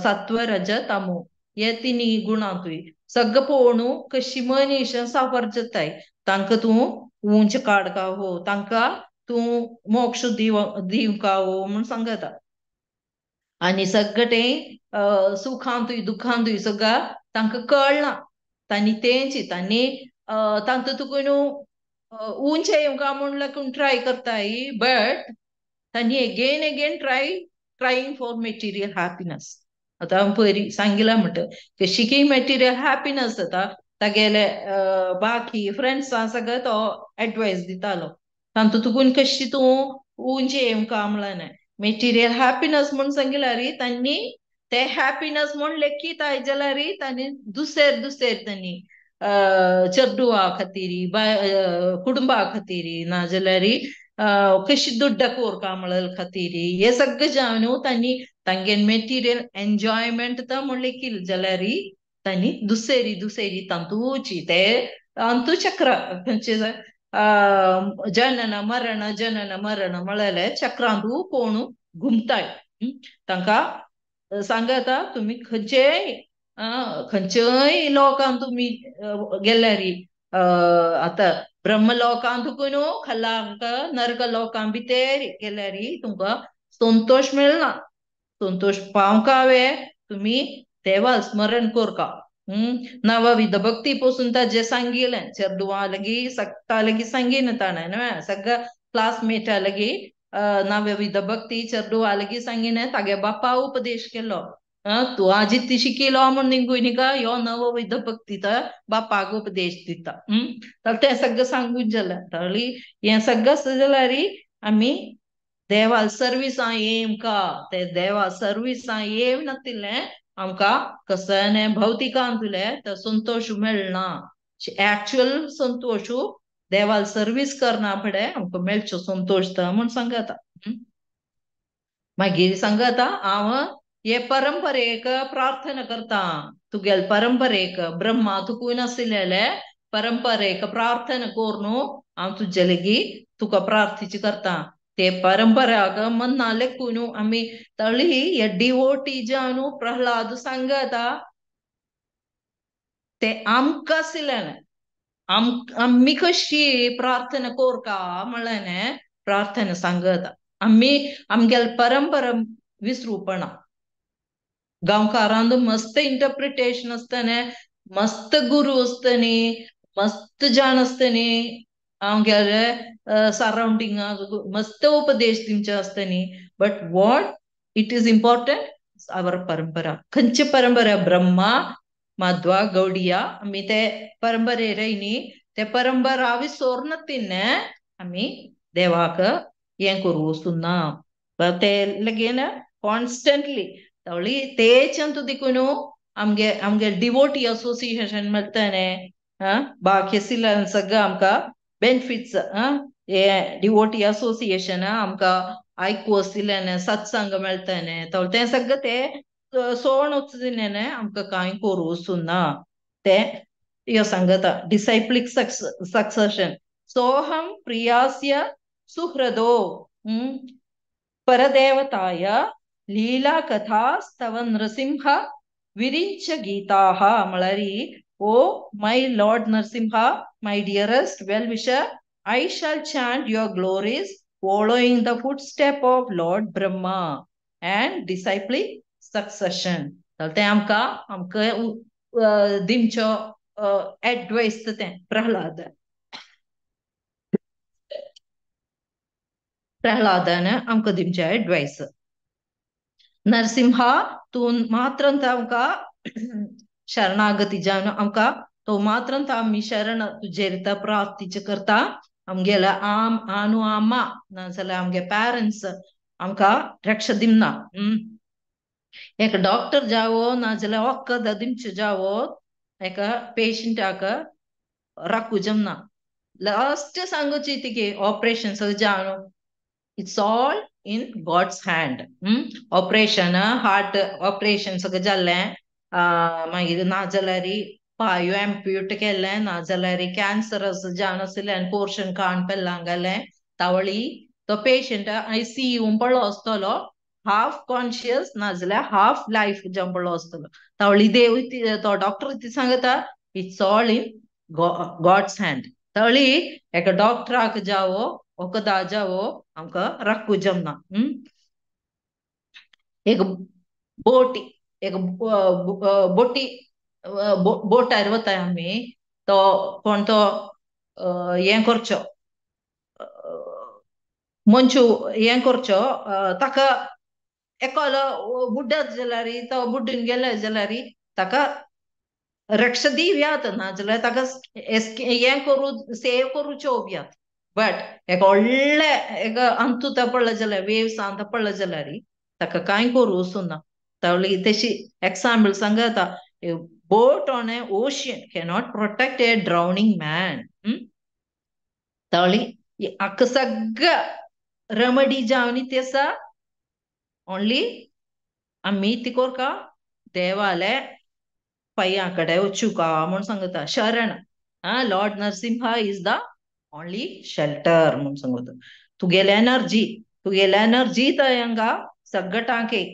सत्व रज तमो हे तिनी गुणांतूय सगळं पळोवन कशी मनीस सफर जाताय तांकां तूं उंच काडका हो तांकां तूं मोक्ष दिवंकावो म्हूण सांगता. आनी सगळें सुखांतूय दुखांतूय सगळं तांकां कळना. तांणी तेंची तांणी तांकां तुका न्हू उंचे येवंका म्हूण लागून ट्राय करताय, बट तांणी again again trying for material happiness. आतां हांव पयलीं सांगिलां म्हणटा कशी की मटेरियल हॅपिनस जाता तागेले बाकी फ्रेंड्सां सगळें तो एडवायस दितालो तांतू तुकून कशी तूं उंचे येवंका म्हणलें मटेरियल हॅपिनस म्हूण सांगिल्यार तांणी ते हॅपिनस म्हूण लेखीत जाल्यार तांणी दुसरे दुसरे तांणी चेडवा खातीर कुटुंबा खातीर नाजाल्यार कशी दुड्डा कोरका म्हणल खातीर हे सगळे जावन न्हू तांणी तांगे मटेरियल एन्जॉयमेंट तर म्हण लेखील जाल्यार तांणी दुसरी दुसरी तांतूची ते अंतू चक्र खंयचे जनन मरण जनन मरण म्हळ्यार चक्रांतू कोण घुमताय. तांकां सांगता तुमी खंयचेय खंयच्याय लोकांत तुमी गेल्यार आतां ब्रह्म लोकांत न्हू खलांक नरक लोकां भितर गेल्यार तुमकां संतोश मेळना. संतोश पावंकावे तुमी देवा स्मरण करका. नवविध भक्ती पसून ताजें सांगिलें चेडवां लागीं सगळ्यां लागीं सांगिना ताणें न्हय सगळ्या क्लासमेटा लागीं नवविध भक्ती चेडवां लागीं सांगिना तागे बापा उपदेश केलो तूं आजी ती शिकिलो म्हूण निगून ह्यो नवविध भक्ती तर बापाक उपदेश दिता. तर तें सगळें सांगून जालें. तरी हें सगळें आसता जाल्यार आमी देवा सर्विसां येमका ते देवा सर्विसां येव नातिल्लें आमकां कसलें भौतिकांतुलें तर संतोश मेळना. एक्चुअल संतोश देवाल सर्वीस करना फुडें आमकां मेळचो संतोश तर म्हूण सांगता. मागीर सांगता हांव हे परंपरेक प्रार्थना करता तुगेले परंपरेक ब्रह्मा तुकून आशिल्ले परंपरेक प्रार्थना करून हांव तुजे लागीं तुका प्रार्थीची करता. ते परंपराक मन्ना लेखून आमी तळी हे डिवोटी जावन प्रहलाद सांगता ते आमकां आशिल्लें आमी कशी प्रार्थना करका म्हणलें प्रार्थना सांगता. आमी आमगेले परंपरा विसरूपणा. गांवकारांत मस्त इंटरप्रिटेशन आसतलें, मस्त गुरू आसतनी, मस्त जाण आसतनी, आमगेले सरावंडिंग मस्त उपदेश दिवचे आसतनी. But what it is important our parampara. खंयची परंपरा? ब्रह्मा माध्वा गौडिया आमी ते परंपरे न्ही ते परंपरा विसोरना तिन्ने आमी देवाक हें करूं वचूना ते लगेन कॉन्स्टंटली तवळी तेच अंतू देखून आमगे आमगे डिवोटी असोसिएशन मेळटलें बाकी आशिल्ल्यान सगळें आमकां बेनिफिट्स. हे डिवोटी असोसिएशन आमकां आयकू आशिल्ल्यान सत्संग मेळटलें तें सगळें ते सोण वचून आमकां कांय करूं वचूना ते ह्यो सांगता. डिसायप्लीक सक्सेशन सोहम प्रियास्य सुहृदो परदेवताय लीला कथा स्तव नृसिंह विरिंच गीताः म्हळ्यार O my lord Narasimha my dearest well wisher I shall chant your glories following the footstep of lord Brahma and disciplic succession. तें आमकां आमकां दिमचो एडवायस तें प्रहलाद प्रहलादान आमकां दिमचें एडवायस. नरसिंहा तूं मात्रंत आमकां शरणागती जावन आमकां तो मात्रंत आमी शरण तुजेर प्राप्तीचे करता. आमगेले आम आनु आमा नाजाल्यार आमगे पेरंट्स आमकां रक्षा दिमना. एक डॉक्टर जावो नाजाल्यार वखद दिमचें जावो एका पेशंटाक राखू जमना. लास्ट सांगूची तिगे ऑपरेशन सगळें जावन it's all in God's hand. Operation heart operation सगळें जाल्लें मागीर नाजाल्यार पांयो एम्प्यूट केल्लें नाजाल्यार कॅन्सरस जावन आशिल्लें पोर्शन काण पेल्लां गेलें तावळी तो पेशंट आयसीयू पडलो आसतलो हाफ कॉन्शियस नाजाल्यार हाफ लायफ जावन पडलो आसतलो. तावळी देव तो डॉक्टर ती सांगता it's all in God's hand. तळी एका डॉक्टराक जावो वखदा जावो आमकां राखू जमना. एक बोटी एक बोटी बोटार वताय आमी तो कोण तो हें करचो मंचू हें करचो ताका एकलो बुड्डत जाल्यार तो बुड्डून गेले जाल्यार ताका रक्षा दिव्यात ना जाल्यार ताका हें करूं सेव करूच्यो व्यात. बट एक व्हडलें एक अंतू पडलें जाल्यार वेव्स अंत पडलें जाल्यार ताका कांय करूं वचूना. तावली तशी एग्जाम्पल सांगता, boat on a ocean cannot protect a drowning man. Tawli आक्क सगळं रेमेडी जावन ती आसा ओनली आमी ती कोरका देवाले पांयां कडेन वचुका म्हूण सांगता. शरण Lord Narasimha is the only shelter म्हूण सांगता. तुगेले एनर्जी तुगेले एनर्जी तर हांगा सगळं टांके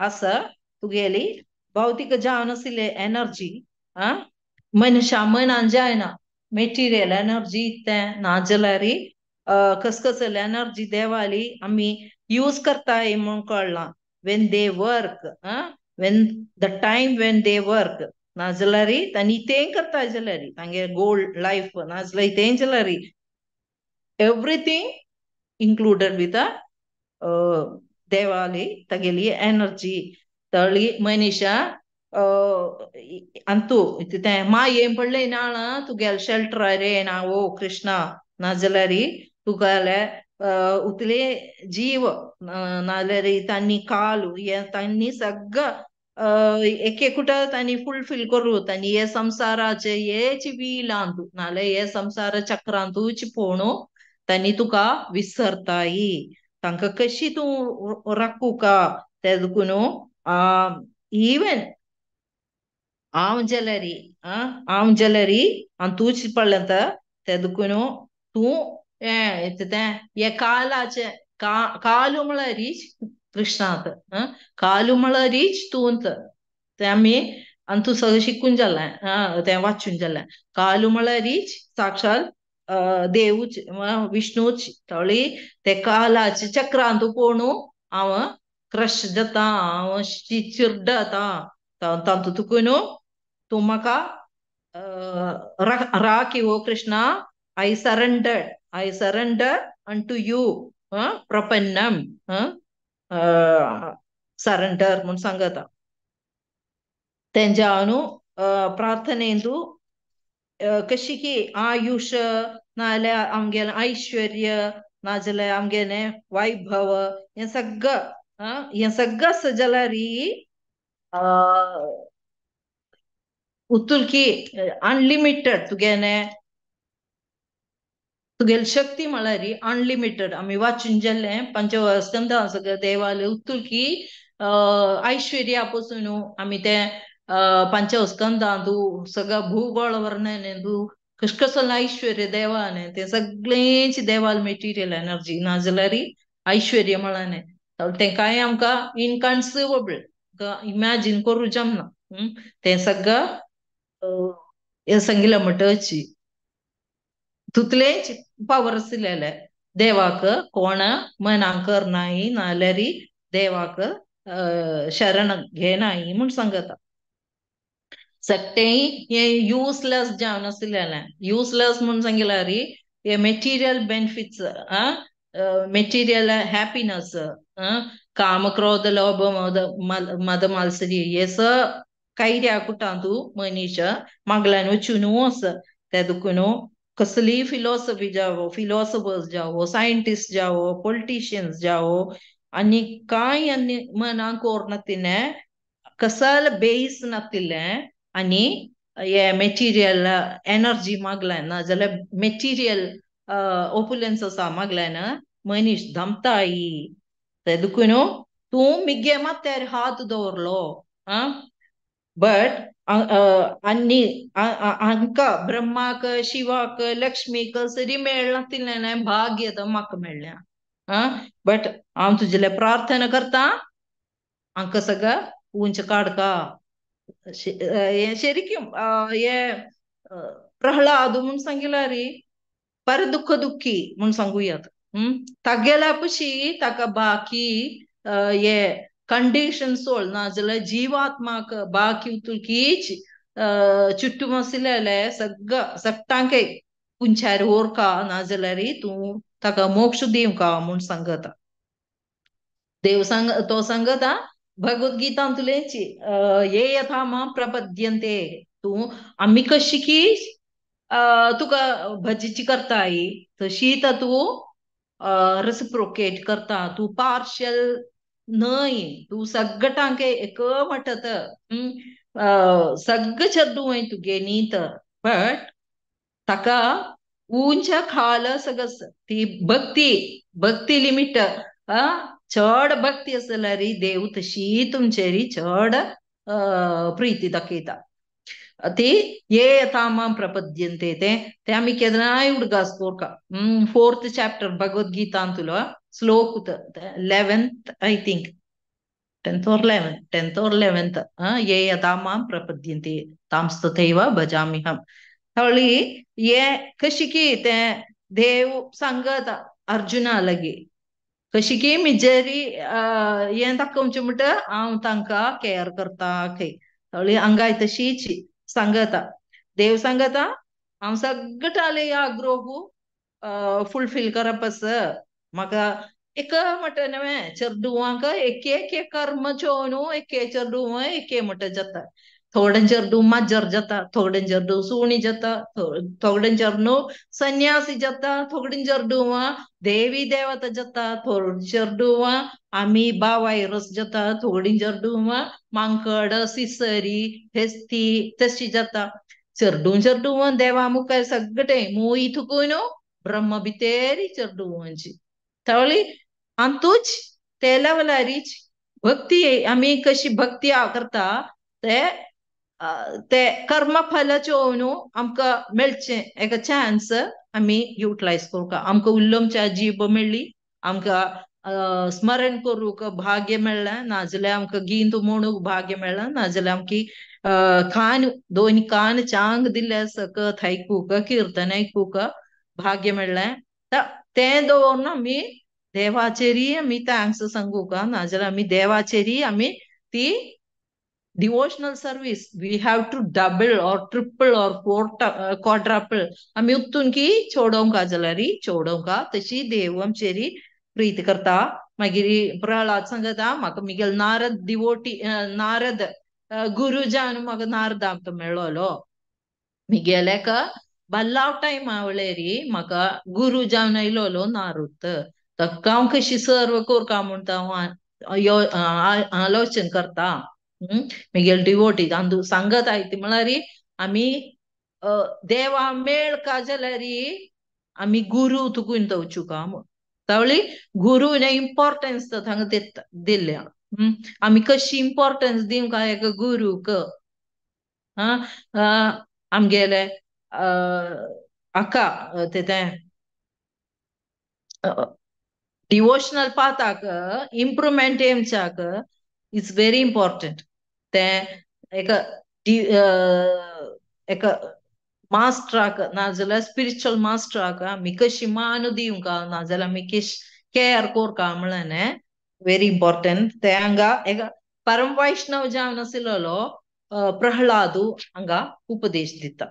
आसा तुगेली भौतिक जावन आशिल्ले एनर्जी मनशा मनान जायना मेटिरियल एनर्जी तें ना जाल्यार कसकसले एनर्जी देवाली आमी यूज करताय म्हूण कळ्ळां. When they work when the time when they work ना जाल्यार तांणी तें करताय जाल्यार तांगे गोल्ड लायफ ना जाल्यार तें जाल्यार एवरीथींग इन्क्लुडेड विथ देवाली तागेली एनर्जी. तळी मनीषा अंतू तें मायेन पडलें ना तुगेले शेल्टर रे ना ओ कृष्णा ना जाल्यार तुगेले उतले जीव नाजाल्यार तांणी कालू हे तांणी सगळं एक एकूटा तांणी फुलफील करूं तांणी हे संवसाराचे हेच व्हीलांतू नाजाल्यार हे संवसार चक्रांतूच पोणू तांणी तुका विसरताय. तांकां कशी तूं राखूका ते देखून इवन हांव जाल्यार हांव जाल्यार हांव तूंच पडलें ते देखून तूं हें तें हे कालाचें कालू म्हळ्यार कृष्णांत कालू म्हळ्यार तूं तें आमी आनी तूं सगळें शिकून जालें तें वाचून जालें. कालू म्हळ्यार साक्षात देवूच विष्णूच. तळी ते कालाचे चक्रांत पोणू हांव क्रश जाता हांव चिरडता तातूंत तुका न्हू तूं म्हाका राखी ओ Krishna, I surrender, I surrender unto you प्रपन्नम surrender म्हूण सांगता. तेंच्या न्हू प्रार्थनेंतू कशी की आयुष नाजाल्यार आमगेलें ऐश्वर्य नाजाल्यार आमगेलें वैभव हें सगळं हें सगळं आसा जाल्यार उतुलकी अनलिमिटेड तुगेलें तुगेली शक्ती म्हळ्यार अनलिमिटेड. आमी वाचून जालें पंचस्कंदा सगळें देवाले उतुलकी ऐश्वर्या पसून आमी तें पंचस्कंदांतू सगळं भूगोळ वर्णनेंतू कशें कसलें ऐश्वर्य देवाने तें सगळेंच देवाल मेटिरियल एनर्जी नाजाल्यार ऐश्वर्य म्हळ्यार तें कांय आमकां इनकन्सिवेबल इमॅजीन करूं जमना. तें सगळं हें सांगिल्लें म्हणटच तितलेंच पावर आशिल्लें देवाक कोण मनाक करनाय नाजाल्यार देवाक शरण घेनाय म्हूण सांगता. सगळें हें युजलेस जावन आशिल्लें. युजलेस म्हूण सांगिल्यार हे मेटिरियल बेनिफिट्स मेटिरियल हॅपिनस काम क्रोध लोभ मद मद मालसरी हे स कैऱ्या कुटांतू मनीश मागल्यान वचून आसा. ते देखून कसलीय फिलॉसॉफी जावो फिलॉसॉफर्स जावो सायंटिस्ट जावो पॉलिटिशियन्स जावो आनी कांय आनी मनाक कोरनातिल्लें कसल बेस नातिल्लें आनी हे मेटिरियल एनर्जी मागलें नाजाल्यार मेटिरियल ओपुलन्स आसा मागल्यान मनीस दमताय. ते देखून तूं मिगे माथ्यार हात दवरलो बट आनी हांकां ब्रह्माक शिवाक लक्ष्मीक सरी मेळनातिल्लें भाग्य तर म्हाका मेळ्ळें बट हांव तुजेले प्रार्थना करता हांकां सगळं उंच काडका. हें शरिक्यूम हें प्रहलाद म्हूण सांगिल्यार पर दुःख दुःखी म्हूण सांगूयात. तागेल्या पशी ताका बाकी हे कंडिशन सोल नाजाल्यार जीवात्माक बाकी उतुलकीच चुट्टुमसिलेले सगळं सगटांके पुंचार ओरका नाजाल्यार तूं ताका मोक्ष दिवका म्हूण सांगता. देव सांग तो सांगता भगवद्गीतांतुलेची ये यथा मां प्रपद्यन्ते, तूं आमी कशी की तुका भजीची करताय तशी तर तूं रेसिप्रोकेट करता, तूं पार्शल न्हय, तूं सगटांके एक म्हटत सगळं चेडूं तुगे न्ही तर, बट ताका उंच खाल सगळं ती भक्ती भक्ती लिमिट चड भक्ती आसल्यार देव तशी तुमचेरी चड प्रीती दाखयता. ती ये यथा मां प्रपद्यन्ते ते ते आमी केन्नाय उडगास कोरका. फोर्थ चॅप्टर भगवद्गीतांतुलो श्लोक 11th I think 10th or 11th, 10th or 11th, ये यथा मां प्रपद्यन्ते तांस्तथैव भजाम्यहम्. हळी ये कशी की ते देव सांगत अर्जुना लगी कशी की मिजेरी हें दाखोवचें म्हणटा हांव तांकां केअर करता खंय. हळी हांगाय तशीच सांगता, देव सांगता हांव सगळ्याले आग्रोहू फुलफील करप आसा, म्हाका एक म्हटलें न्हय चेडवांक एक एक कर्म चोवन एक चेडूं एक म्हटलें जाता, थोडे चेडूं माजर जाता, थोडे चेडूं सुणी जाता, थोडे चेडूं संन्यासी जाता, थोडे चेडवां देवी देवता जाता, थोडे चेडवां आमी बावायरस जाता, थोडी चेडवां मांकड सिसरी हेस्ती तशी जाता. चेडूं चेडवां देवा मुखार सगळें मूय थुकून ब्रह्म भितेरी चेडवांची तवळी अंतूच ते लेवलारीच भक्ती आमी कशी भक्ती करता ते ते कर्मफल चोवन आमकां मेळचें एक चान्स आमी युटिलायज करूंक. आमकां उल्लमच्या जीब मेळ्ळी, आमकां स्मरण करूंक भाग्य मेळ्ळें, नाजाल्यार आमकां गीत म्हणूंक भाग्य मेळ्ळें, नाजाल्यार आमकी कान दोन कान चांग दिल्ले सकत आयकूंक किर्तन आयकूंक भाग्य मेळ्ळें. तें दवरून आमी देवाचेरी आमी thanks सांगूंक, नाजाल्यार आमी देवाचेरी आमी ती devotional service we have to double or triple or four quadruple आमी उत्तून की चोडोवंक जाल्यार चोडोवंक तशी देव आमचेरी प्रीत करता. मागीर प्रहलाद सांगता म्हाका मिगेल नारद डिवोटी नारद गुरु जावन म्हाका नारद आमकां मेळ्ळो, मिगेल्याक बल्लाव टायम आवळेरी म्हाका गुरु जावन आयलोलो नारद, ताका हांव कशी सर्व करका म्हणटा हांव आलोचन करता मिगेल डिवोटी अंदू सांगत आयती म्हळ्यार आमी देवा मेळ का जाल्यार आमी गुरु तुकून दवचुका म्हूण. तावळी गुरुने इम्पॉर्टन्स थांगा दिल्या, आमी कशी इम्पॉर्टन्स दिवंक एका गुरूक. आमगेले हाका तें डिवोशनल पाथाक इम्प्रुवमेंट येवच्याक it's very important. तें एक एक मास्टराक नाजाल्यार स्पिरिच्युअल मास्टराक आमी कशी मान दिवंक नाजाल्यार आमी कशी केअर करका म्हणलें व्हेरी इम्पॉर्टंट. ते हांगा एक परम वैष्णव जावन आशिल्लो प्रहलादू हांगा उपदेश दिता.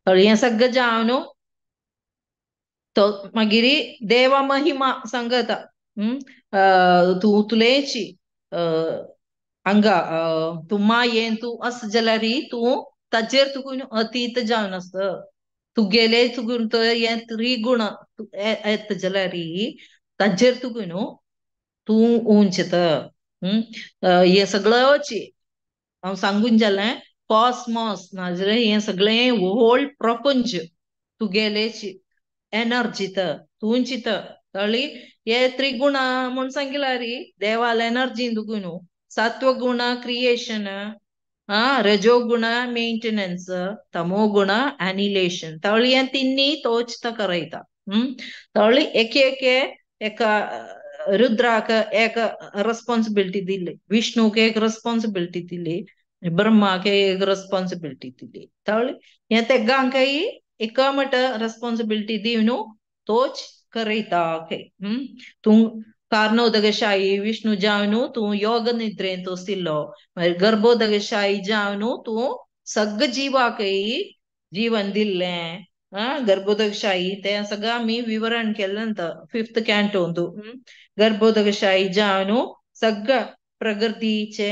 हें सगळें जावन तो मागीर देवा महिमा सांगता, तूं तुलेची हांगा तूं मायेन तूं आस जाल्यार तूं ताचेर तुकून अतीत जावन आसता, तुगेले तुगून हें त्रिगुण येता जाल्यार ताचेर तुकून तूं उंच येता. हें सगळें हांव सांगून जालें कॉस्मॉस नाजाल्यार हें सगळें होल प्रपंच तुगेलेची एनर्जी तूं चित कळ्ळी. हे त्रिगुण म्हूण सांगिल्यार देवाल एनर्जी तुगून सत्वगुण क्रिएशन, रजोगुण मेंटेनन्स, तमोगुण अनिलेशन. तवळी हें तिन्नी तोच करयता. तवळी एक एक एका रुद्राक एक रेस्पॉन्सिबिलिटी दिली, विष्णूक एक रेस्पॉन्सिबिलिटी दिली, ब्रह्माक एक रेस्पॉन्सिबिलिटी दिली. तवळी हें तेगांकय एका म्हट रेस्पॉन्सिबिलिटी दिवन तोच करयता. ओके, तूं कारणोदकशाही विष्णु जावन तूं योग निद्रेंत वसिल्लो, मागीर गर्भोदकशाही जावन तूं सगळं जिवाकय जीवन दिल्लें. गर्भोदकशाही ते सगळं आमी विवरण केलें 5th कॅन्टोंतु. गर्भोदकशाही जावन सगळं प्रगतीचे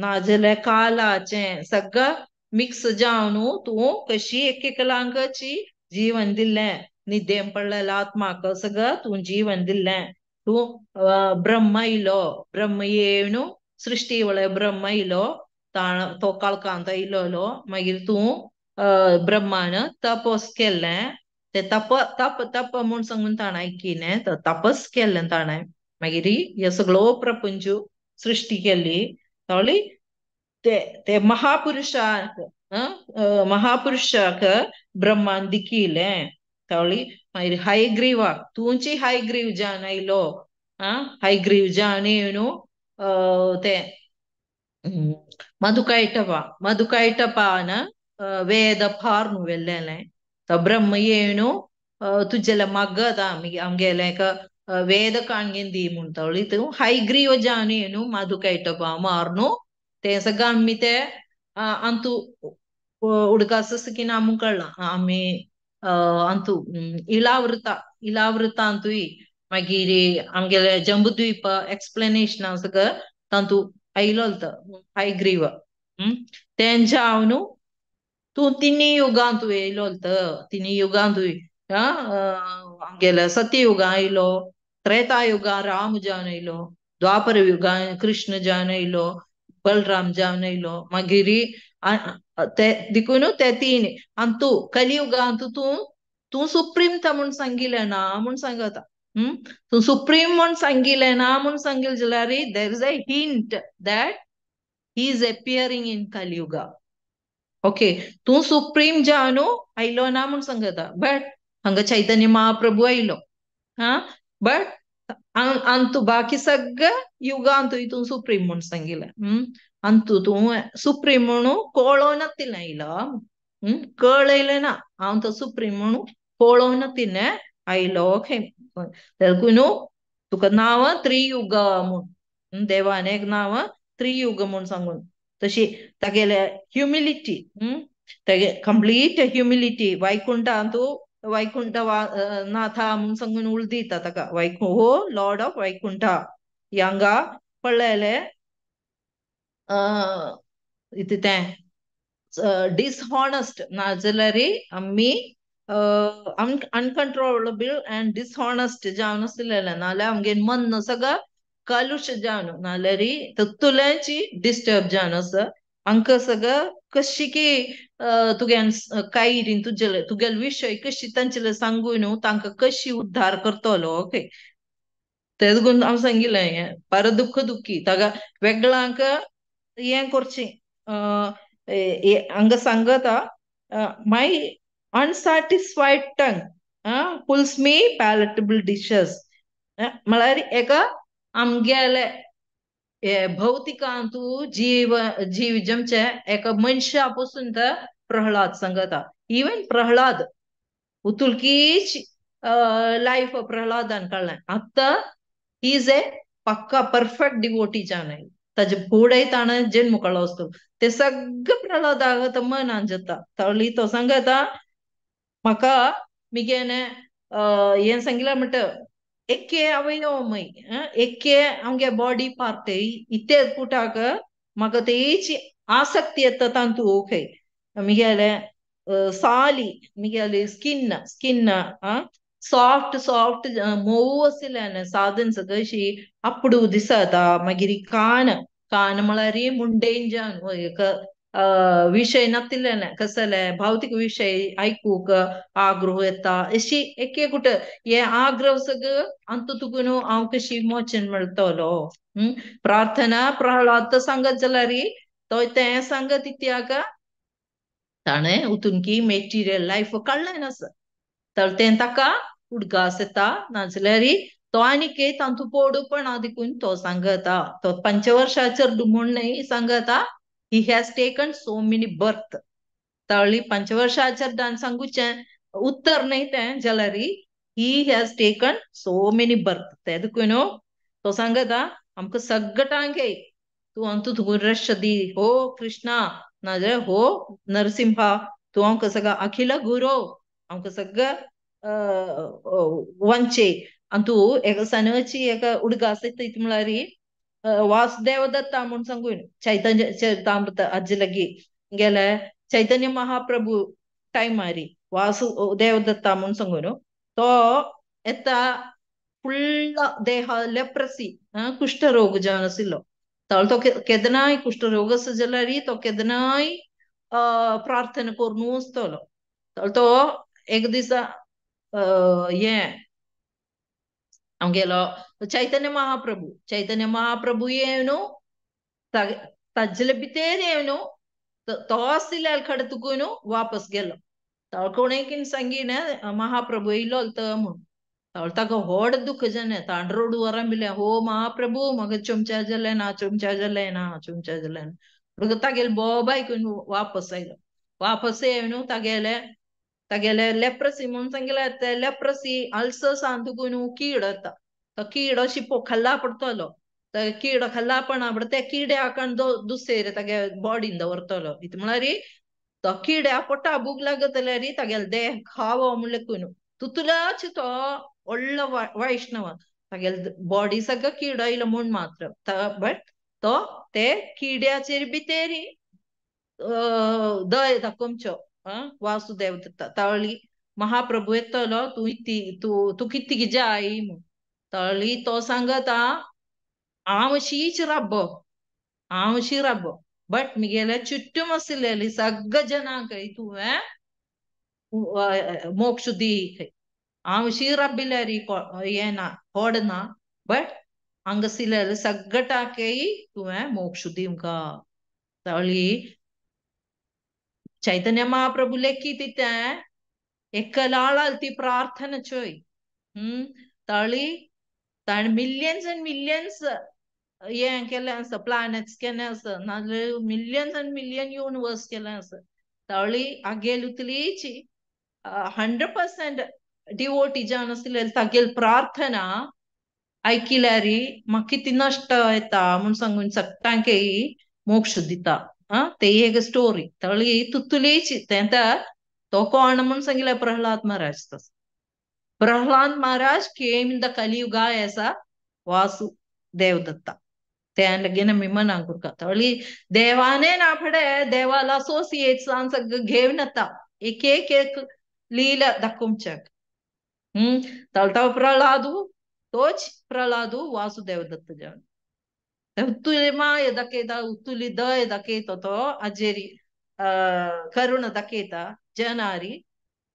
नाजाल्यार कालाचे सगळं मिक्स जावन तूं कशी एक एकलांकची जीवन दिल्लें, निद्देन पडलेल्या आत्माक सगळं तूं जीवन दिल्लें. तूं ब्रह्म इलो, ब्रह्म येवन सृष्टी वळे ब्रह्म इलो, तो काळकांत इलोलो, मागीर तूं ब्रह्मान तपस केल्लें, ते तप तप तप म्हूण सांगून ताणें आयकिलें, तपस केल्लें ताणें, मागीर हे सगळो प्रपंच सृष्टी केल्ली. तावळी ते ते महापुरुषाक महापुरुषाक ब्रह्मान दिकिलें. तावळी मागीर हयग्रीवाक तुंची हयग्रीव जावन आयलो, हयग्रीव जावन येवन ते मधुकैटपा मधुकैटपान वेद फार्नु वेल्लेलें. तो ब्रह्म येवन तुजेले मगत आमगेलें एक वेद काणगेन दी म्हणटाली. तूं हयग्रीव जावन येवन मधुकैटपा मारनु ते सगळं आमी ते अंतू उडकास की आमकां कळ्ळां आमी अंतू इलावृता इलावृतांतूय मागीर आमगेले जंबूद्वीप एक्सप्लेनेशन सगळं तांतू आयलो हयग्रीव. तेंच्या हांव तूं तिन्ही युगांत येयलो, तिन्ही युगांतूय आमगेले सत्ययुगां आयलो, त्रेतायुगां राम जावन आयलो, द्वापर युगां कृष्ण जावन आयलो, बलराम जावन आयलो, मागीर ते देखून ते तीन आनी तूं कलियुगांत तूं तूं सुप्रीम ता म्हूण सांगिलें ना म्हूण सांगता. तूं सुप्रीम म्हूण सांगिलें ना म्हूण सांगिलें जाल्यार there is a hint that he is appearing in Kaliyuga. Okay, तूं सुप्रीम जावन आयलो ना म्हूण सांगता, बट हांगा चैतन्य महाप्रभू आयलो, हा, बट अंतू बाकी सगळं युगांतूय तूं सुप्रीम म्हूण सांगिलें. अंतू तूं सुप्रीम म्हणून कळोवन आयलो, कळयलें ना हांव तो सुप्रीम म्हणून कळोवन तिणें आयलो. ओके, देखून तुका नांव त्रियुग म्हूण, देवान एक नांव त्रियुग म्हूण सांगून तशी तागेले ह्युमिलिटी, तागे कंप्लीट ह्युमिलिटी वैकुंठांतू वैकुंठ नाथा म्हूण सांगून उल दिता ताका, वैकु हो लॉर्ड ऑफ वैकुंठा हांगा पळयले इतलें तें डिसऑनेस्ट नाजाल्यार आमी अनकंट्रोलेबल अँड डिसऑनेस्ट जावन आसलेलें, नाजाल्यार आमगे मन सगळं कलुश जावन, नाजाल्यार तत्तुल्यांची डिस्टर्ब जावन आसा. आमकां सगळं कशी की तुगे कायरीन तुजेले तुगेले विशय कशी तांचेले सांगून न्हू तांकां कशी उद्धार करतलो. ओके, तेच गुण हांव सांगिल्लें हें पर दुख्ख दुखी ताका वेगळ्यांक हें करचें हांगा सांगता, my unsatisfied tongue pulls me palatable dishes. म्हळ्यार एका आमगेले भौतिकांतू जीव जीव जमचे एका मनशा पसून तर प्रहलाद सांगता. इवन प्रहलाद उतुलकीच लायफ प्रहलादान काडलें, आतां he is a pakka perfect devotee जावन ताजे फुडें ताणें जन्म काडलो आसतो ते सगळें प्रहलादाक मनान जाता. तावली तो सांगता म्हाका मिगेलें हें सांगिलां म्हणटा एके अवयवमय एके आमगे बॉडी पार्ट इते कुटाक म्हाका तेची आसक्ती येता तांतू. ओके, मिगेले साली मिगेले स्किन स्किन सॉफ्ट सॉफ्ट मोव आशिल्ल्यान साधन कशी आपडू दिसता. मागीर कान कान म्हळ्यार मुंडेन जावन एक विशय नातिल्ल्यान कसले भौतिक विशय आयकूंक आग्रह येता अशी एक एकूट हे आग्रह सगळं अंतू तुका न्हू हांव कशी मोचन मेळटलो. प्रार्थना प्रहलाद सांगत जाल्यार तो तें सांगत इत्याक ताणें उतून की मेटिरियल लायफ काडलें नासा तर तें ताका उडगास येता, नाजाल्यार तो आनीक तांतू पोडूपणा देखून तो सांगता. तो पंचवर्षाचेर म्हूण न्हय सांगता, he has taken so many birth. ताळी पंचवर्षाचेर सांगूचें उत्तर नाही तें जाल्यार he has taken so many birth. तेदून तो सांगता आमकां सगळ्यांक तूं अंतू तुगून रश दी हो कृष्णा नाजाल्यार हो नरसिंहा तूं आमकां सगळं अखिल गुरो आमकां सगळं वंचे. आनी तूं एका सणाची एका उडगा आसा ती म्हळ्यार वासुदेव दत्ता म्हूण सांगून चैतन्य चरितामृत आजी लागी गेले चैतन्य महाप्रभू टायमारी वासुदेव दत्ता म्हूण सांगून तो येता फुल्ल देह लेप्रसी कुष्ठरोग जावन आशिल्लो. तो केदनाय कुष्ठरोग आसा जाल्यार तो केदनाय प्रार्थना करून वचतलो. तो एक दिसा हें आमगेलो चैतन्य महाप्रभू चैतन्य महाप्रभू येवन ताजेले भितर येवन तो आशिल्ल्या कडेन तुकून वापस गेलो. तो कोणेकीन सांगिना महाप्रभू येयलो तो म्हूण. ताका व्हड दुःख जालें ताण रोड वरां हो महाप्रभू म्हाका चमचा जालें ना चमचा जालें ना चमचा जालें ना. तागेले बोब आयकून वापस आयलो. वापस येवन तागेले तागेले लेप्रसी म्हणून सांगले ते लेप्रसी अल्सर्स तुकून कीड येता तो कीड अशी खाल्ला पडटलो ते कीड खाल्ला पण पडटा ते किड्याक दुसरे तागे बॉडीन दवरतलो. इत म्हळ्यार तो किड्या पोटा भूक लागत जाल्यार तागेले देह खावो म्हणलें कोण तुतुलाच तो व्हडलो वैष्णव तागेले बॉडी सगळं कीड आयलो म्हूण मात्र बट तो ते किड्याचेर भितरी दय दाखोवचो वासुदेव दत्ता. तावळी महाप्रभू येतलो तूं इती तूं तूं कितें जाय म्हूण. तावळी तो सांगता हांव शीच राबो हांव शी राबो बट मिगेले चुट्टूम आशिल्ले सगळे जनांक तुवें मोक्ष दी हांव शी राबिल्यार हें ना होड ना बट हांगासिल्ले सगळ्याकय तुवें मोक्ष दिवंका. तावळी चैतन्य महाप्रभू लेखी तितें एकलाळाल ती प्रार्थना चोय. ताळी ताणें मिलियन्स एंड मिलियन्स हें केलें आसा प्लॅनट्स केलें आसा नाजाल्यार मिलियन्स एंड मिलियन युनिवर्स केलें आसा. ताळी आगेल उतलीची 100% डिवोटी जावन आसले तागेल प्रार्थना आयकिल्यार म्हाका कितें नश्ट येता म्हूण सांगून सगळ्यांकय मोक्ष दिता. ते एक स्टोरी तळी तुतुलीची तें तो कोण म्हूण सांगिल्लें प्रहलाद महाराज. तसो Prahlad Maharaj came in the Kaliyuga as a Vasudev Datta. ते लगीन आमी मनाक उरता. तळी देवाने ना फुडें देवाला असोसिएट्स सगळें घेवन येता एक एक एक लीला दाखोवच्याक. तळटा प्रहलादू तोच प्रहलादू वासुदेव दत्त जावन उत्तुली माय दाखयता उत्तुली दय दाखयता तो आजेरी करुणा दाखयता जनारी.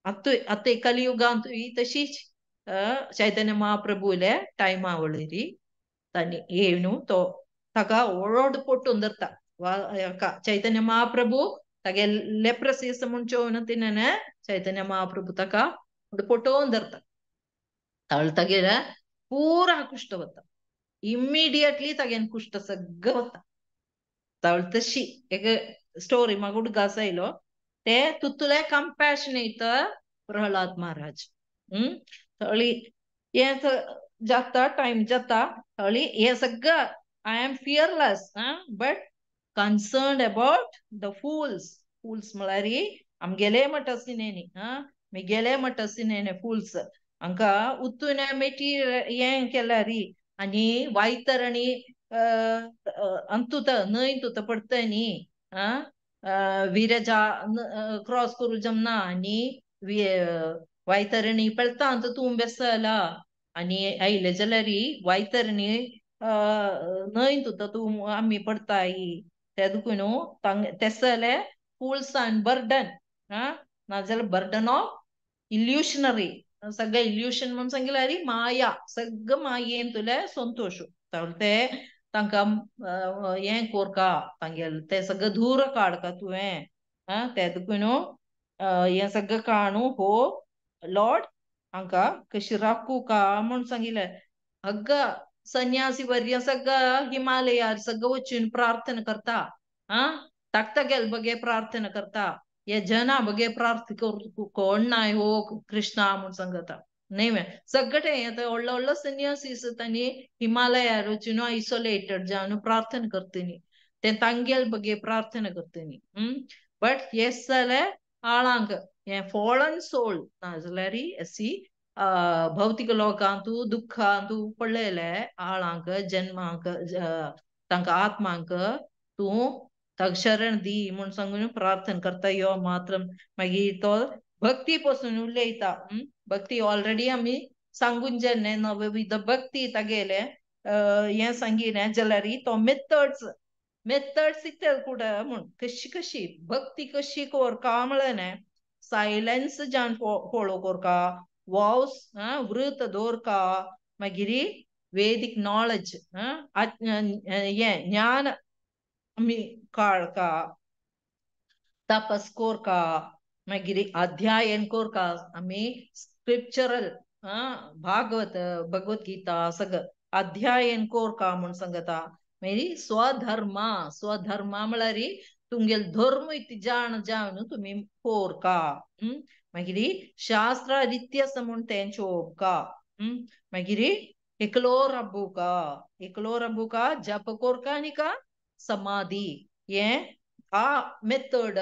आतां आतां कलियुगांत तशीच चैतन्य महाप्रभूले टायमा वळेरी तांणी येवन तो ताका व्हड पोटून धरता चैतन्य महाप्रभू तागे लेप्रसी म्हूण चोवन तिणें चैतन्य महाप्रभू ताका पोटोवन धरता. ताळ तागेले पूरा कुश्ट वता इमिडिएटली तागेन कुश्ट सगळं वता. ताळ तशी एक स्टोरी म्हाका उडगास आयलो ते तुतुले कंपॅशनेट प्रहलाद महाराज. तळी हें जाता टायम जाता तळी हें सगळं I am fearless but concerned about the fools. Fools म्हळ्यार आमगेले मटसी न्ही मिगेले मटसी न्ही फूल्स हांकां उतून मेटिरियल हें केल्यार आनी वायतरणी अंतुत न्हंय तुत पडटा न्ही विरजा क्रॉस करू जमना आनी वायतरणी पळता अंत तूं बेसला आनी आयले जाल्यार वायतरणी न्हंय तुत तूं आमी पडताय ते देखून तेसले फूल्स आनी बर्डन नाजाल्यार बर्डन ऑफ इल्युशनरी सगळें इल्युशन म्हूण सांगिल्यार माया सगळें मायेन तुले संतोश ते तांकां हें कोरका तांगेले ते सगळें धूर काडका तुवें ते देखून हें सगळें काणू हो लॉर्ड हांकां कशी राखू का म्हूण सांगिल्लें. अग्ग संन्यासी वर्य सगळं हिमालयार सगळं वचून प्रार्थना करता ताकता गेल बगे प्रार्थना करता हे जना बगे प्रार्थ कोण नाय हो कृष्णा म्हूण सांगता न्ही. सगळे आतां व्हडलो व्हडलो सन्यासी तांणी हिमालयार वचून आयसोलेटेड जावन प्रार्थना करतनी, ते तांगेल बगे प्रार्थना करतनी. बट येस जाल्यार आळांक हे फॉलन सोल नाजाल्यार अशी भौतिक लोकांतू दुःखांतू पडलेले आळांक जन्मांक तांकां आत्मांक तूं ताका शरण दी म्हूण सांगून प्रार्थना करता यो मात्र. मागीर तो भक्ती पसून उलयता. भक्ती ऑलरेडी आमी सांगून जेन्ना नवविध भक्ती तागेले हें सांगिलें जाल्यार तो मेथड्स मेथड्स शिकता कुठं म्हूण कशी कशी भक्ती कशी कोरका म्हळ्यार सायलेन्स जावन फॉलो कोरका, वावस वृत दवरका, मागीर वेदीक नॉलेज हें ज्ञान आमी काडका, तपस कोरका, मागीर अध्यायन कोरका, आमी स्क्रिप्चरल भागवत भगवत गीता सगळं अध्यायन कोरका म्हूण सांगता. मागीर स्वधर्म, स्वधर्म म्हळ्यार तुमगेल धर्म इति जाण जावन तुमी कोरका. मागीर शास्त्र रित्य आसा म्हूण तें चोवका. मागीर एकलो रब्बुका, एकलो रब्बुका जप कोरका आनी का समाधी हे आ मेथड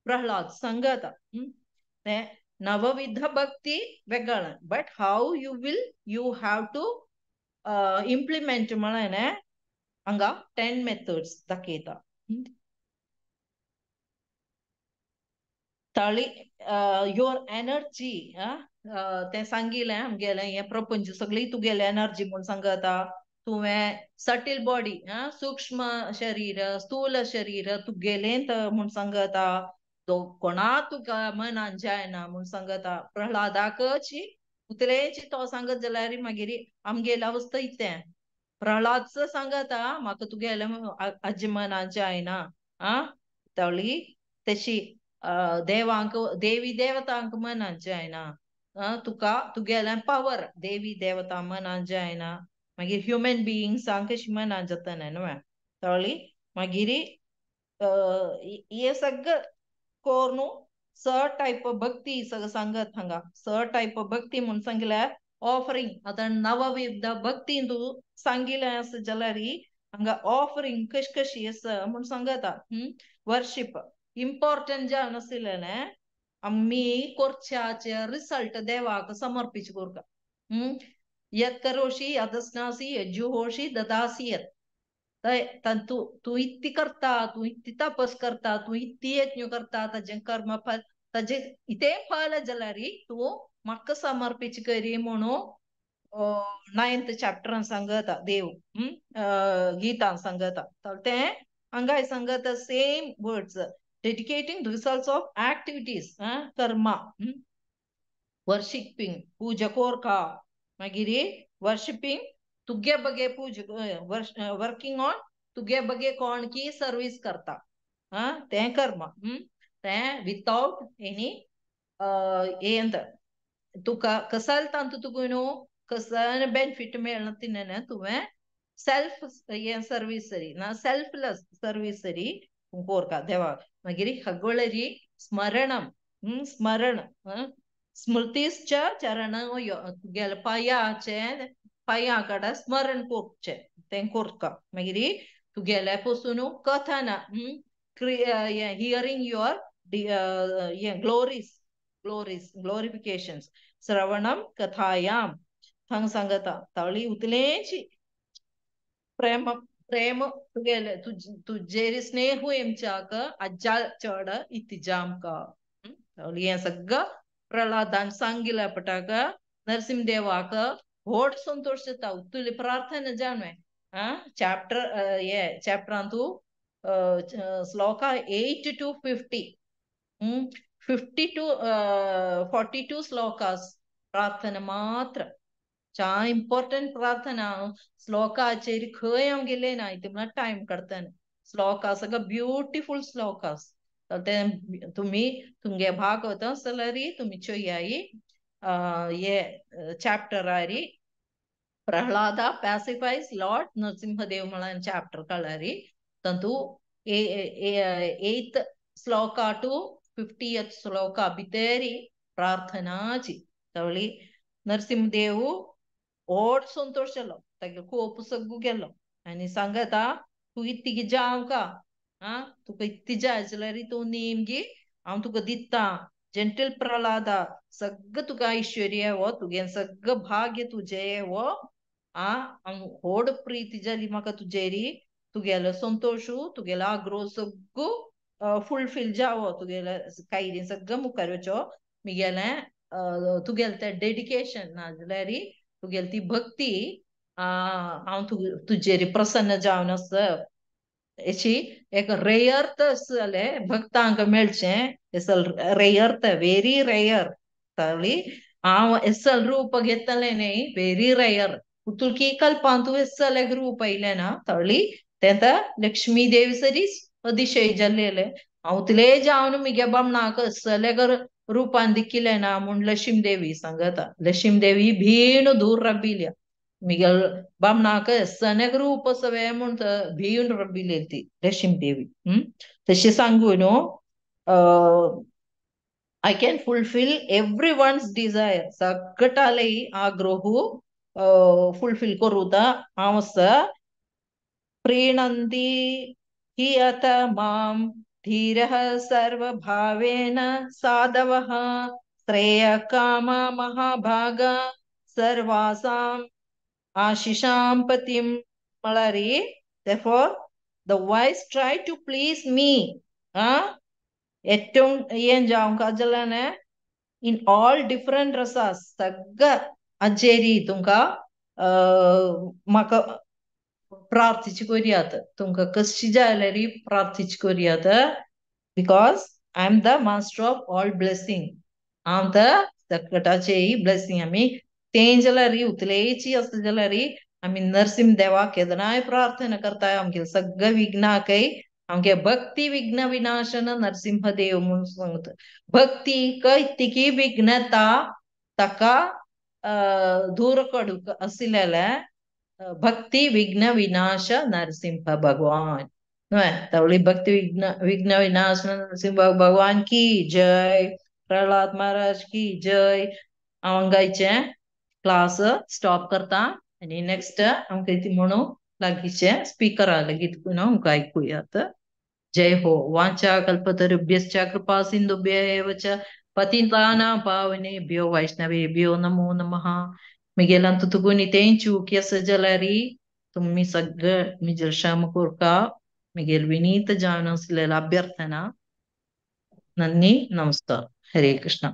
प्रहलाद सांगता. तें नवविध भक्ती वेगळें, but how you will you have to implement म्हळ्यार हांगा 10 मेथड्स दाखयता. ताळी your energy तें सांगिलें आमगेलें हें प्रपंच सगळी तुगेलें एनर्जी म्हूण सांगता. तुवें सटील बॉडी सूक्ष्म शरीर स्थूल शरीर तुगेलें म्हूण सांगता. तो कोणा तुका मनान जायना म्हूण सांगता. प्रहलादाकची उतलेंची तो सांगत जाल्यार मागीर आमगेले अवस्था इतें प्रहलाद सांगता म्हाका तुगेलें आजी मनान जायना. आं तळी तशी देवांक देवी देवतांक मनान जायना, तुका तुगेलें पावर देवी देवता मनान जायना. मागीर ह्युमन बियिंग्सांक कशी मनान जाता न्हय तळी. मागीर हे सगळं कोरून स टायप भक्ती सगळं सांगत हांगा. स टायप भक्ती म्हूण सांगल्यार ऑफरिंग. आतां नवविध भक्ती तूं सांगिलें आसा जाल्यार हांगा ऑफरिंग कशी कशी आसा म्हूण सांगता. वर्शिप इम्पॉर्टंट जावन आशिल्लें आमी कोरच्याचे रिसल्ट देवाक समर्पीत करता. यत् करोषि यदस्नासि यज्जुहोषि ददासि यत्. तूं तूं इत्ती करता, तूं इत्ती तपस करता, तूं इत्ती यज्ञ करता, ताजें कर्म फल ताजें इतें फल जाल्यार तूं म्हाका समर्पीत करी म्हणून 9th चॅप्टरान सांगता देव गीतान सांगता. तें हांगाय सांगता same words dedicating results of activities karma worshipping puja कोरका, मागीर वर्शिपिंग तुगे बगे पूज वर्किंग ऑन तुगे बगे कोण की सर्वीस करता तें कर्म. तें विथआउट एनी हें तुका कसल तांतू तुका न्हू कसल बेनिफीट मेळना तिणें तुवें सेल्फ हें सर्वीस ना सेल्फलेस सर्वीस तरी कोरका देवाक. मागीर हगोळरी स्मरणम स्मरण स्मृतीश्च चरण तुगेले पांयाचे पांया कडेन स्मरण करचें तें कोरका. मागीर तुगेले पसून कथन hearing your glories glories glorifications श्रवणम कथायाम थंग सांगता. तळी उतलेंची प्रेम प्रेम तुगेले तुजेर स्नेह एमच्याक आज्जा चड इतिजामका. हें सगळं प्रहलादान सांगिल्या पटाक नरसिंहदेवाक व्हड संतोष जाता. तुली प्रार्थना जाणवे चॅप्टर हे चॅप्टरांतू श्लोका 8 to 50 50 to 42 shlokas प्रार्थना मात्र. चा इम्पॉर्टंट प्रार्थना श्लोकाचेर खंय हांव गेले ना इतले म्हणल्यार टायम काडटना. श्लोका सगळं ब्युटिफूल श्लोकास ते तुमी तुमगे भागवत जाल्यार तुमी चोयाय हे चॅप्टरारी प्रहलादा पॅसिफायज लॉर्ड नरसिंहदेव म्हणून चॅप्टर काडल्यार तातूंत 8th shloka to 50th Shloka भितरी प्रार्थनाची तवळी नरसिंहदेव ओड संतोष जालो तागे कोप सगळो गेलो आनी सांगता तूं इतकी जावं का आ तुका इतकी जाय जाल्यार तूं नेमगी हांव तुका दिता जेंटल प्रल्हादा सगळं तुका ऐश्वर्य हो तुगे सगळं भाग्य तुजे हो आ हांव व्हड प्रीती जाली म्हाका तुजेरी तुगेलो संतोशू तुगेलो आग्रो सगळो फुलफील जावो तुगेले कायरी सगळं मुखार वचो मिगेलें तुगेलें तें डेडिकेशन नाजाल्यार तुगेली ती भक्ती हांव तुजेर प्रसन्न जावन आसा हेची एक रेयर जालें भक्तांक मेळचें रेयर व्हेरी रेयर तळी हांव एसल रूप घेतलें न्ही व्हेरी रेयर तुळकी कल्पांतू एसल एक रूप आयलें ना तळी तें लक्ष्मी देवी सरी अतिशय जाल्लें हांव तिले जावन मिगे बामणाक एसल एक रूपान दिकिलें ना म्हूण लक्ष्मी देवी सांगता लक्ष्मी देवी भीण दूर रबिल्या मिगेल बामणाक सनक रूप सवे म्हूण भीण रबिली ती लक्ष्मी देवी तशें सांगू न्हू I can fulfil every one's desire सगटाले आग्रोहू फुलफिल करूता हांव आसा प्रीणंती हि अत मां धीरः सर्वभावेन साधवः श्रेयकाम महाभाग सर्वासां आशिषां पतिं म्हळ्यार therefore the wise try to please me ഏറ്റവും ഏൻ जावंक जाल्यार इन ऑल डिफरंट रसास सगळं अजेरी तुमकां म्हाका प्रार्थिची कोरयात तुमकां कशी जाय जाल्यार प्रार्थिची कोरयात because I am the master of all blessing हांव the सकटाचेय ब्लेसिंग आमी तें जाल्यार उतलेची आसता जाल्यार आमी नरसिंह देवाक केदनाय प्रार्थना करताय आमगे सगळ्या विघ्नाकय आमगे भक्ती विघ्न विनाशन नरसिंहदेव म्हूण सांगता भक्ती इतकी विघ्नता ताका दूर काडूंक आशिल्लें भक्ती विघ्न विनाश नरसिंह भगवान न्हय तवळी भक्ती विघ्न विघ्न विनाश नरसिंह भगवान की जय प्रल्हाद महाराज की जय. हांव हांगायचें क्लास स्टॉप करता आनी नेक्स्ट आमकां ती म्हणू लागींचे स्पिकरा लेगीत आमकां आयकुयात. जय हो. वाचा कल्पतरुभ्यश्च कृपा सिन्धुभ्य एव च पतितानां पावनेभ्यो वैष्णवेभ्यो नमो नमः. मिगेलांतु तुगुनी तेंचू आसा जाल्यार तुमी सगळे मिजेर क्षमा कोरका. मिगेल विनीत जावन आसलेल्या अभ्यर्थना. नंदी नमस्कार. हरे कृष्णा.